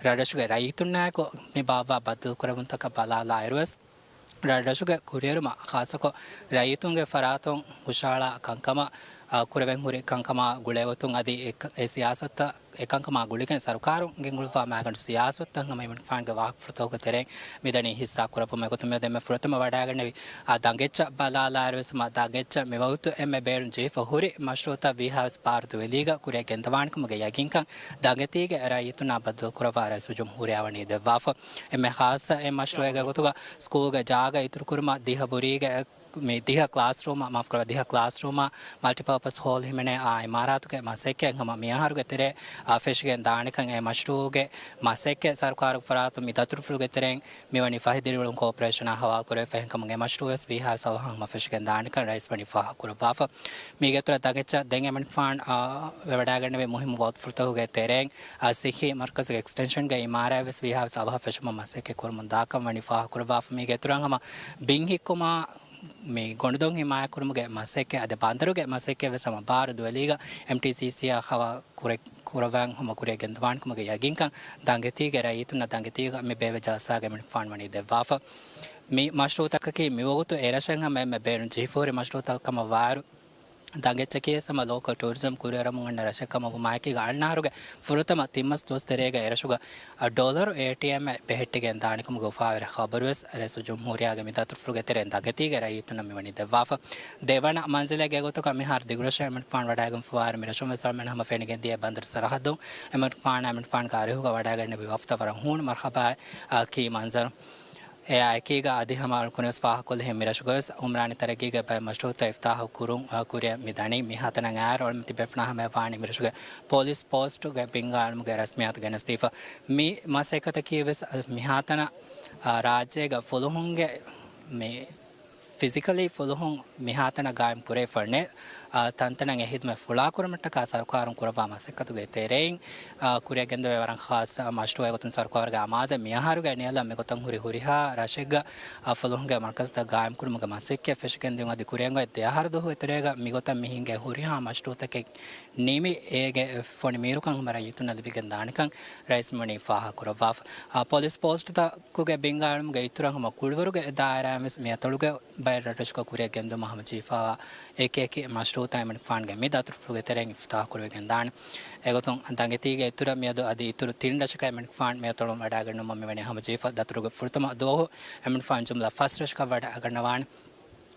ރަށްރަށުގެ ރައްޔިތުންނާއެކު މި ބާއްވާ ބައްދަލުކުރެވުންތަކަށް ބަލާލާއިރުވެސް، ރަށްރަށުގެ ކުރިއެރުމަށް ޚާއްޞަކޮށް ރައްޔިތުންގެ ފަރާތުން ހުށަހަޅާ ކަންކަމަށް، އަ، ކުރެވެން ހުރި ކަންކަމާ ގުޅޭގޮތުން އަދި އެ، އެ ސިޔާސަތުތައް، އެ ކަންކަމާ ގުޅިގެން ސަރުކާރުން ގެންގުޅުއްވާ މައިގަނޑު ސިޔާސަތުތައް ހަމަ އިމްރާން ޚާންގެ ވާހަކަފުޅުތަކުގެ ތެރެއިން މިދަނީ ހިއްސާ ކުރައްވުމަށް. އެގޮތުން މިއަދު އެންމެ ފުރަތަމަ ވަޑައިގަންނެވި އާ ދަނގެއްޗަށް ބަލާލާއިރުވެސް މަ ދަނގެއްޗަށް މިވަގުތު އެންމެ ބޭނުން ޖެހިފަ ހުރި މަޝްރޫޢުތައް ވީހާވެސް ބާރު ދުވެލީގަ ކުރިއަށް ގެންދަވާނެކަމުގެ ޔަގީންކަން ދަނގެތީގެ ރައްޔިތުންނާ ބައްދަލުކުރައްވާ ރައީސުލްޖުމްހޫރިއްޔާ ވަނީ ދެއްވާފަ. އެންމެ ޚާއްޞަ އެއް މަޝްރޫޢެއްގެ ގޮތުގަ ސްކޫލްގެ ޖާގަ އިތުރުކުރުމަށް ދިހަ ބުރީގެ މި ދިހަ ކްލާސްރޫމަށް، މާފުކުރައްވާ، ދިހަ ކްލާސްރޫމަށް މަލްޓިޕާޕަސް ހޯލް ހިމެނޭ އާ އިމާރާތުގެ މަސައްކަތް ހަމަ މިއަހަރުގެ ތެރޭ، އާ، ފެށިގެން ދާނެކަން އެ މަޝްރޫޢުގެ މަސައްކަތް ސަރުކާރުގެ ފަރާތުން މި ދަތުރުފުޅުގެ ތެރެއިން މިވަނީ ފަހި ދިރިއުޅުން ކޯޕަރޭޝަނާ ހަވާލުކުރެވިފަ. އެހެންކަމުން އެ މަޝްރޫޢުވެސް ވީހާވެސް އަވަހަށް ހަމަ ފެށިގެން ދާނެކަން ރައީސް ވަނީ ފާހަގަކުރައްވާފަ. މީގެ އިތުރަށް ދަނގެއްޗަށް ދެން އެމަނިކުފާން، އާ، ވެވަޑައިގަންނެވި މުހިއްމު ވަގުތުފުޅުތަކުގެ ތެރެއިން، އާ، ސިއްހީ މަރުކަޒުގެ އެކްސްޓެންޝަންގެ އިމާރާތްވެސް ވީހާވެސް އަވަހަށް ފެށުމަށް މަސައްކަތް ކުރަމުން ދާކަން ވަނީ ފާހަގަކުރައްވާފަ. މީގެ އިތުރަށް ހަމަ ބިން ހިއްކުމާ، މި ގޮނޑުދޮށް ހިމާޔަތްކުރުމުގެ މަސައްކަތް އަދި ބަނދަރުގެ މަސައްކަތްވެސް ހަމަ ބާރު ދުވެލީގަ އެމްޓީސީސީއާ ހަވާ ކުރެ-، ކުރައްވާން ހަމަ ކުރިއަށް ގެންދަވާނެކަމުގެ ޔަގީންކަން ދަނގެތީގެ ރައްޔިތުންނަށް ދަނގެތީގަ މި ބޭއްވި ޖަލްސާގައި އެމަނިކުފާނު ވަނީ ދެއްވާފަ. މި މަޝްރޫޢުތަކަކީ މިވަގުތު އެރަށަށް ހަމަ އެންމެ ބޭނުން ޖެހިފަހުރި މަޝްރޫޢުތަކަށް ކަމަށް ވާއިރު، ދަނގެއްޗަކީވެސް ހަމަ ލޯކަލް ޓޫރިޒަމް ކުރިއަރަމުން އަންނަ ރަށެއް ކަމަށް ވުމާއެކީގަ އަންނަ އަހަރުގެ ފުރަތަމަ ތިން މަސް ދުވަސް ތެރޭގަ އެރަށުގަ ޑޮލަރު އޭޓީއެމްއެއް ބެހެއްޓިގެން ދާނެކަމުގެ އުފާވެރި ޚަބަރުވެސް ރައީސުލްޖުމްހޫރިއްޔާގެ މި ދަތުރުފުޅުގެ ތެރެއިން ދަނގެތީގެ ރައްޔިތުންނަށް މިވަނީ ދެއްވާފަ. ދެވަނަ މަންޒިލެއްގެ ގޮތުގަ މިހާރު ދިގުރަށަށް އެމަނިކުފާނު ވަޑައިގެންފަވާއިރު މިރަށުން ވެސް އަޅަމެން ހަމަ ފެނިގެންދިޔަ ބަނދަރު ސަރަހައްދުން އެމަނިކުފާނާ އެމަނިކުފާނުގެ އަރިހުގަ ވަޑައިގަންނެވި ވަފްދަށް ވަރަށް ހޫނު މަރްޙަބާއެއް، އާ، ކީ މަންޒަރު. އެއާއެކީގަ އަދި ހަމަ އަޅުގަނޑުވެސް ފާހަގަކޮށްލިހެން މިރަށުގަވެސް އުމްރާނީ ތަރައްގީގެ ބައެއް މަޝްރޫޢުތައް އިފްތިތާޙު ކުރުން، އާ، ކުރިއަށް މި ދަނީ. މިހާތަނަށް އައިއިރު އަޅަމެން ތިބޭފުޅުންނާ ހަމަޔަށް ވާނީ މިރަށުގެ ޕޮލިސް ޕޯސްޓުގެ ބިންގާ އަޅަމުގެ ރަސްމިއްޔާތު ގެނެސްދީފަ. މި މަސައްކަތަކީވެސް މިހާތަނަށް އާ، ރާއްޖޭގަ ފުލުހުންގެ މި ފިޒިކަލީ ފުލުހުން މިހާތަނަށް ގާއިމް ކުރެވިފަ ނެތް، އާ، ތަންތަނަށް އެ ހިދުމަތް ފުޅާކުރުމަށްޓަކާ ސަރުކާރުން ކުރައްވާ މަސައްކަތުގެ ތެރެއިން، އާ، ކުރިއަށް ގެންދެވޭ ވަރަށް ޚާއްޞަ މަޝްރޫއެއް ގޮތުން ސަރުކާރުގެ އަމާޒެއް މިއަހަރުގެ ނިޔަލަށް މިގޮތަށް ހުރި ހުރިހާ ރަށެއްގަ، އާ، ފުލުހުންގެ މަރުކަޒުތައް ގާއިމްކުރުމުގެ މަސައްކަތް ފެށިގެންދިއުން އަދި ކުރިއަށް އޮތް ދެ އަހަރު ދުވަހުގެ ތެރޭގަ މިގޮތަށް މި ހިނގޭ ހުރިހާ މަޝްރޫއަތަކެއް ނިމި އޭގެ ފޮނި މީރުކަން ހަމަ ރައްޔިތުންނަށް ލިބިގެން ދާނެކަން ރައީސް މިވަނީ ފާހަގަކުރައްވާފަ. އާ، ޕޮލިސް ޕޯސްޓުތަކުގެ ބިންގާއިލުމުގެ އިތުރަށް ހަމަ ކުޅިވަރުގެ ދާއިރާއިން ވެސް މި އަތޮޅުގެ ބައެއް ރަށްރަށުގަ ކުރިއަށް ގެންދުމަށް ހަމަޖެހިފައިވާ އެކި އެކި މަޝްރޫއުތައް އެމަނިކުފާނުގެ މި ދަތުރުފުޅުގެ ތެރެއިން އިފްތާހު ކުރެވިގެން ދާނެ. އެގޮތުން ދަނގެތީގެ އިތުރަށް މިއަދު އަދި އިތުރު ތިން ރަށަކަށް އެމަނިކުފާނު މި އަތޮޅުން ވަޑައިގަންނަވަމުން މިވަނީ ހަމަޖެހިފަ. ދަތުރުގެ ފުރަތަމަ ދުވަހު އެމަނިކުފާނު ޖުމްލަ ފަސް ރަށަކަށް ވަޑައިގަންނަވާނެ.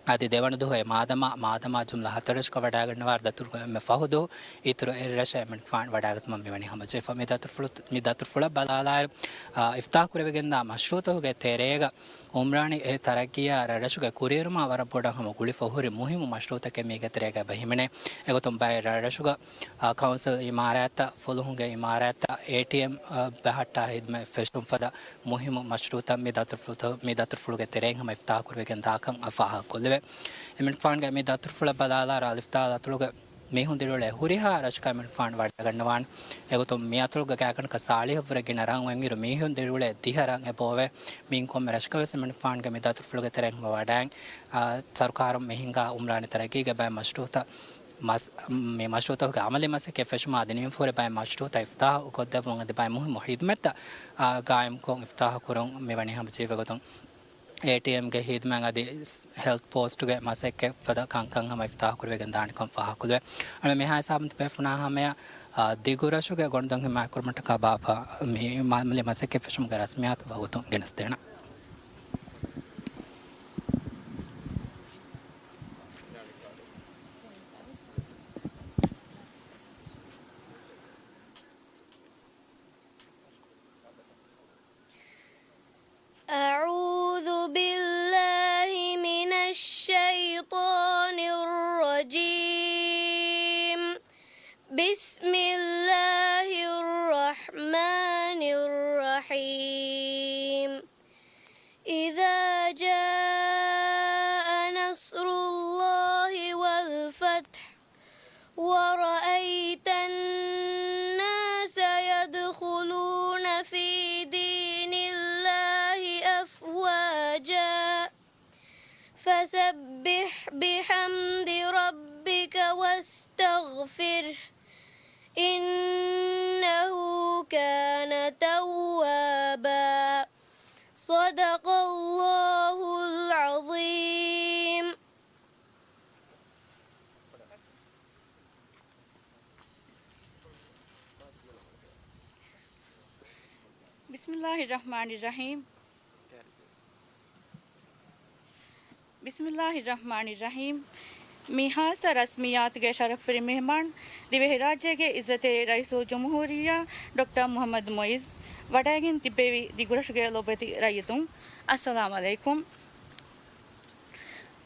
އަދި ދެވަނަ ދުވަހު އެ މާދަމާ، މާދަމާ ޖުމްލަ ހަތަރު ރަށަކަށް ވަޑައިގަންނަވާ ދަތުރުގެ އެންމެ ފަހު ދުވަހު އިތުރު އެއް ރަށަށް އެމަނިކުފާނު ވަޑައިގަތުމަށް މިވަނީ ހަމަޖެހިފަ. މި ދަތުރުފުޅު، މި ދަތުރުފުޅަށް ބަލާލާއިރު، އާ، އިފްތާހު ކުރެވިގެންދާ މަޝްރޫއުތަކުގެ ތެރޭގަ އުމްރާނީ އެ ތަރައްގީއާ ރަށްރަށުގެ ކުރިއެރުމާ ވަރަށް ބޮޑަށް ހަމަ ގުޅިފަ ހުރި މުހިއްމު މަޝްރޫއުތަކެއް މީގެ ތެރޭގަ އެބަ ހިމެނޭ. އެގޮތުން ބައެއް ރަށްރަށުގަ، އާ، ކައުންސިލް އިމާރާތްތައް، ފުލުހުންގެ އިމާރާތްތައް، އޭޓީއެމް، އާ، ބަހައްޓާ ހިދުމަތް ފެށުން ފަދަ މުހިއްމު މަޝްރޫއުތައް މި ދަތުރުފުޅުތައް، މި ދަތުރުފުޅުގެ ތެރެއިން ހަމަ އިފްތާހު ކުރެވިގެން ދާކަން ފާހަގަކޮށްލެވޭ. އެމަނިކުފާނުގެ މި ދަތުރުފުޅަށް ބަލާލާ އަލިފްތާ ދަތުރުގެ މީހުން ދިރިއުޅޭ ހުރިހާ ރަށަކަށް އެމަނިކުފާނު ވަޑައިގަންނަވާނެ. އެގޮތުން މި އަތޮޅުގަ ގާތްގަނޑަކަށް ސާޅީހަށްވުރެ ގިނަ ރަށް އޮތްއިރު މީހުން ދިރިއުޅޭ ދިހަ ރަށް އެބައޮވޭ. މިއިން ކޮންމެ ރަށަކަށް ވެސް އެމަނިކުފާނުގެ މި ދަތުރުފުޅުގެ ތެރެއިން ހަމަ ވަޑައިން، އާ، ސަރުކާރުން މި ހިންގާ އުމްރާނީ ތަރައްގީގެ ބައެއް މަޝްރޫއުތައް މަސް-، މި މަޝްރޫއުތަކުގެ އަމަލީ މަސައްކަތް ފެށުމާ އަދި ނިމިފަހުރެ ބައެއް މަޝްރޫއުތައް އިފްތާހު ކޮށްދެއްވުން އަދި ބައެއް މުހިއްމު ހިދުމަތްތައް، އާ، ގާއިމްކޮށް އިފްތާހު ކުރުން މިވަނީ ހަމަޖެހިފަ. އެގޮތުން އޭޓީއެމްގެ ހިދުމަތް އަދި ސް-، ހެލްތު ޕޯސްޓުގެ މަސައްކަތް ފަދަ ކަންކަން ހަމަ އިފްތާހު ކުރެވިގެން ދާނެކަން ފާހަގަކޮށްލެވޭ. އަޅުގަނޑު މިހާ ހިސާބުން ތިބޭފުޅުންނާ ހަމަޔަށް، އާ، ދިގުރަށުގެ ގޮނޑުދޮށް ހިމާޔަތްކުރުމަށްޓަކާ ބާއްވާ މި މާ-، މާލީ މަސައްކަތް ފެށުމުގެ ރަސްމިއްޔާތު ވަގުތުން ގެނެސްދޭނަން. أعوذ بالله من الشيطان الرجيم. بسم الله الرحمن الرحيم. إذا جاء نصر الله والفتح ورأيت الناس يدخلون في دين الله أفواجا فسبح بحمد ربك واستغفره إنه كان توابا. صدق الله العظيم. بسم الله الرحمن الرحيم. بسم الله الرحمن الرحيم. މި ހާއްސަ ރަސްމިއްޔާތުގެ ޝަރަފުވެރި މެހެމާން، ދިވެހިރާއްޖޭގެ އިއްޒަތްތެރި ރައީސުލްޖުމްހޫރިއްޔާ ޑޮކްޓަރ މުޙައްމަދު މުޢިއްޒު، ވަޑައިގެން ތިއްބެވި ދިގުރަށުގެ ލޮބުވެތި ރައްޔިތުން، އައްސަލާމު ޢަލައިކުމް.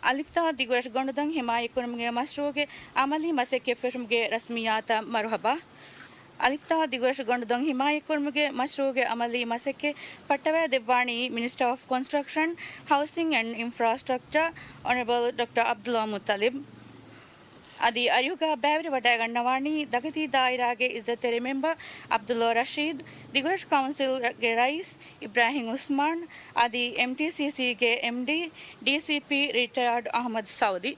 އަލިފްތާ ދިގުރަށު ގޮނޑުދޮށް ހިމާޔަތްކުރުމުގެ މަޝްރޫޢުގެ އަމަލީ މަސައްކަތް ފެށުމުގެ ރަސްމިއްޔާތަށް މަރުޙަބާ. އަލިފްތާ ދިގުރަށު ގޮނޑުދޮށް ހިމާޔަތްކުރުމުގެ މަޝްރޫޢުގެ އަމަލީ މަސައްކަތް ފައްޓަވައިދެއްވާނީ މިނިސްޓަރ އޮފް ކޮންސްޓްރަކްޝަން، ހައުސިން އެންޑް އިންފްރާސްޓްރަކްޗަރ، އޮނަރަބަލް ޑޮކްޓަރ ޢަބްދުﷲ މުއްޠަލިބް. އަދި އަރިހުގަ ބައިވެރިވަޑައިގަންނަވާނީ ދަގަތީ ދާއިރާގެ އިއްޒަތްތެރި މެމްބަރ ޢަބްދުﷲ ރަޝީދު، ދިގުރަށު ކައުންސިލްގެ ރައީސް އިބްރާހިމް ޢުސްމާން، އަދި އެމްޓީސީސީގެ އެމްޑީ، ޑީސީޕީ ރިޓަޔާޑް އަޙްމަދު ސައުދީ.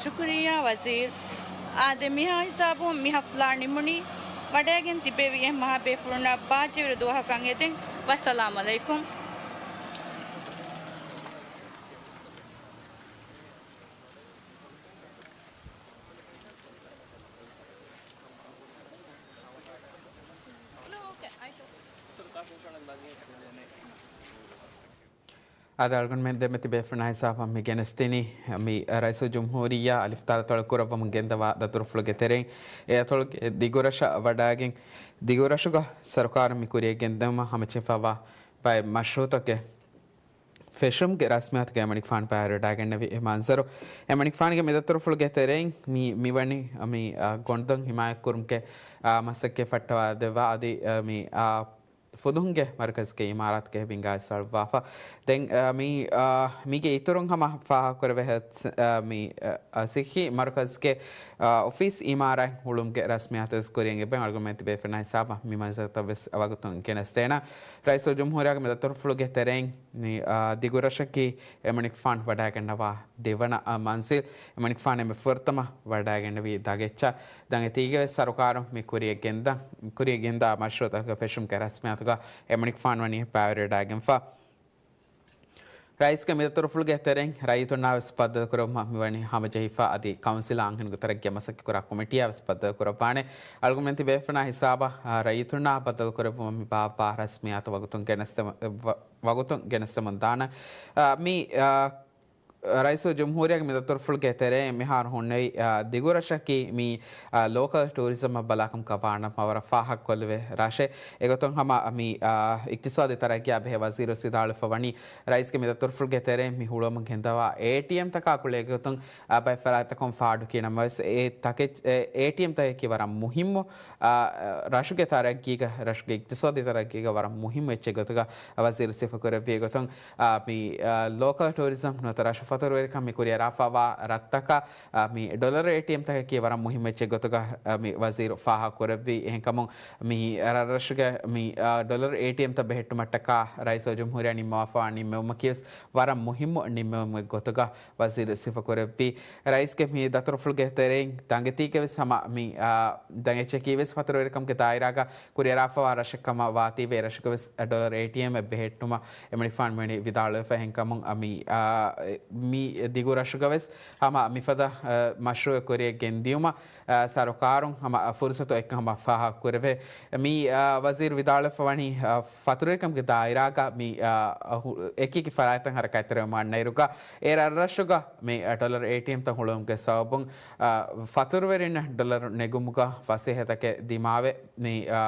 ޝުކުރިއްޔާ ވަޒީރު. އާދެ، މިހާ ހިސާބުން މި ހަފްލާ ނިމުނީ. ވަޑައިގެން ތިބެވި އެހެން މަހާ ބޭފުޅުންނަށް ބާއްޖަވެރި ދުވަހަކަށް އެދެން. ވައްސަލާމް އަލައިކުމް. އާދެ، އަޅުގަނޑުމެން ދެމެތި ބޭފުޅުންނާ ހިސާބަށް މި ގެނެސްދިނީ، މި ރައީސުލް ޖުމްހޫރިއްޔާ އަލިފްތާލު ތޮޅު ކުރައްވަމުން ގެންދަވާ ދަތުރުފުޅުގެ ތެރެއިން، އެ އަތޮޅުގެ ދިގުރަށަށް ވަޑައިގެން، ދިގުރަށުގަ ސަރުކާރުން މި ކުރިޔަށް ގެންދެވުމަށް ހަމަޖެހިފައިވާ ބައެއް މަޝްރޫއުތަކެއް ފެށުމުގެ ރަސްމިއްޔާތުގަ އެމަނިކުފާނު ބައިވެރިވެވަޑައިގެންނެވި މަންޒަރު. އެމަނިކުފާނުގެ މި ދަތުރުފުޅުގެ ތެރެއިން މި، މިވަނީ މި، އާ، ގޮނޑުދޮށް ހިމާޔަތްކުރުމުގެ، އާ، މަސައްކަތް ފައްޓަވާދެއްވާ އަދި، އާ، މި، އާ، ފުލުހުންގެ މަރުކަޒުގެ އިމާރާތުގެ ބިންގާ އިސްވަޅުއްވާފަ. ދެން، އާ، މި، އާ، މީގެ އިތުރުން ހަމަ ފާހަގަކުރެވޭ، އާ، މި، އާ، ސިއްހީ މަރުކަޒުގެ، އާ، އޮފީސް އިމާރާތް ހުޅުމުގެ ރަސްމިއްޔާތުވެސް ކުރިޔަށް އެބަ އަޅުގަނޑުމެން ތިބޭފުޅުންނާ ހިސާބަށް މި މަންޒަރުތައްވެސް ވަގުތުން ގެނެސްދޭނަން. ރައީސުލް ޖުމްހޫރިއްޔާގެ މި ދަތުރުފުޅުގެ ތެރެއިން މި، އާ، ދިގުރަށަކީ އެމަނިކުފާނު ވަޑައިގަންނަވާ ދެވަނަ، އާ، މަންޒިލް. އެމަނިކުފާނު އެންމެ ފުރަތަމަ ވަޑައިގެންނެވީ ދަގެއްޗަށް. ދަނގެތީގެ ވެސް ސަރުކާރުން މި ކުރިޔަށް ގެންދަ، ކުރިޔަށް ގެންދާ މަޝްރޫއުތަކުގެ ފެށުމުގެ ރަސްމިއްޔާތުގަ އެމަނިކުފާނު ވަނީ ބައިވެރިވެވަޑައިގެންފަ. ރައީސްގެ މި ދަތުރުފުޅުގެ ތެރެއިން ރައްޔިތުންނާ ވެސް ބައްދަލުކުރެއްވުމަށް މިވަނީ ހަމަޖެހިފަ އަދި ކައުންސިލާ އަންހެނުންގެ ތަރައްގީއަށް މަސައްކަތްކުރާ ކޮމިޓީއާ ވެސް ބައްދަލުކުރައްވާނެ. އަޅުގަނޑުމެން ތިބޭފުޅުންނާ ހިސާބަށް، އާ، ރައްޔިތުންނާ ބައްދަލުކުރެއްވުމަށް މި ބާއްވާ ރަސްމިއްޔާތު ވަގުތުން ގެނެސްދެމު-، ވަ-، ވަގުތުން ގެނެސްދެމުން ދާނަން. އާ، މި، އާ، ރައީސުލް ޖުމްހޫރިއްޔާގެ މި ދަތުރުފުޅުގެ ތެރެއިން މިހާރު ހުންނެވި، އާ، ދިގުރަށަކީ މި، އާ، ލޯކަލް ޓޫރިޒަމްއަށް ބަލާކަމަކަށް ވާނަމަ ވަރަށް ފާހަގަކޮށްލެވޭ ރަށެއް. އެގޮތުން ހަމަ މި، އާ، އިޤްތިޞާދީ ތަރައްގީއާ ބެހޭ ވަޒީރު ވިދާޅުވެފަ ވަނީ، ރައީސްގެ މި ދަތުރުފުޅުގެ ތެރެއިން މި ހުޅުވަމުން ގެންދަވާ އޭޓީއެމްތަކާ ގުޅޭގޮތުން، އާ، ބައެއް ފަރާތްތަކުން ފާޑުކިޔަނަމަވެސް، އެ ތަކެއް-، އެ އޭޓީއެމްތަކަކީ ވަރަށް މުހިއްމު، އާ، ރަށުގެ ތަރައްގީގަ، ރަށުގެ އިޤްތިޞާދީ ތަރައްގީގަ ވަރަށް މުހިއްމު އެއްޗެއް ގޮތުގަ ވަޒީރު ސިފަކުރެއްވި ގޮތުން، އާ، މި، އާ، ލޯކަލް ޓޫރިޒަމް ނުވަތަ ރަށު ފަތުރުވެރިކަން މި ކުރިއަރާފައިވާ ރަށްތަކަށް، އާ، މި ޑޮލަރު އޭޓީއެމްތަކަކީ ވަރަށް މުހިއްމު އެއްޗެއް ގޮތުގަ، އާ، މި ވަޒީރު ފާހަގަކުރެއްވި. އެހެންކަމުން މި ރަށްރަށުގެ މި، އާ، ޑޮލަރު އޭޓީއެމްތައް ބެހެއްޓުމަށްޓަކާ ރައީސުލް ޖުމްހޫރިއްޔާ ނިންމަވާފައިވާ ނިންމެވުމަކީވެސް ވަރަށް މުހިއްމު ނިންމެވުމެއް ގޮތުގަ ވަޒީރު ސިފަކުރެއްވި. ރައީސްގެ މި ދަތުރުފުޅުގެ ތެރެއިން ދަނގެތީގެ ވެސް ހަމަ މި، އާ، ދަނގެއްޗަކީ ވެސް ފަތުރުވެރިކަމުގެ ދާއިރާގަ ކުރިއަރާފައިވާ ރަށެއް ކަމަށް ވާތީވެ، ރަށުގެ ވެސް ޑޮލަރު އޭޓީއެމް އެއް ބެހެއްޓުމަށް އެމަނިކުފާނު މިވަނީ ވިދާޅުވެފަ. އެހެންކަމުން މި، އާ، މި ދިގު ރަށުގަ ވެސް ހަމަ މިފަދަ، އާ، މަޝްރޫއެއް ކުރިޔަށް ގެންދިޔުމަށް، އާ، ސަރުކާރުން ހަމަ ފުރުސަތު އެއްކަން ހަމަ ފާހަގަކުރެވޭ. މި، އާ، ވަޒީރު ވިދާޅުވެފަ ވަނީ، އާ، ފަތުރުވެރިކަމުގެ ދާއިރާގަ މި، އާ، އަހު-، އެކިއެކި ފަރާތްތައް ހަރަކާތްތެރިވަމާ އަންނައިރުގަ އެ ރަށްރަށުގަ މި، އާ، ޑޮލަރު އޭޓީއެމްތައް ހުޅުވުމުގެ ސަބަބުން، އާ، ފަތުރުވެރިންނަށް ޑޮލަރު ނެގުމުގަ ފަސޭހަތަކެއް ދިމާވެ، މި، އާ،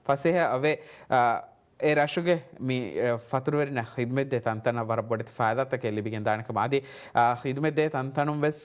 ފަސޭހަ އަވެ، އާ، އެ ރަށުގެ މި، އެ، ފަތުރުވެރިންނަށް ޚިދުމަތްދޭ ތަންތަނަށް ވަރަށް ބޮޑެތި ފައިދާތަކެއް ލިބިގެން ދާނެ ކަމަށް އަދި، އާ، ޚިދުމަތްދޭ ތަންތަނުން ވެސް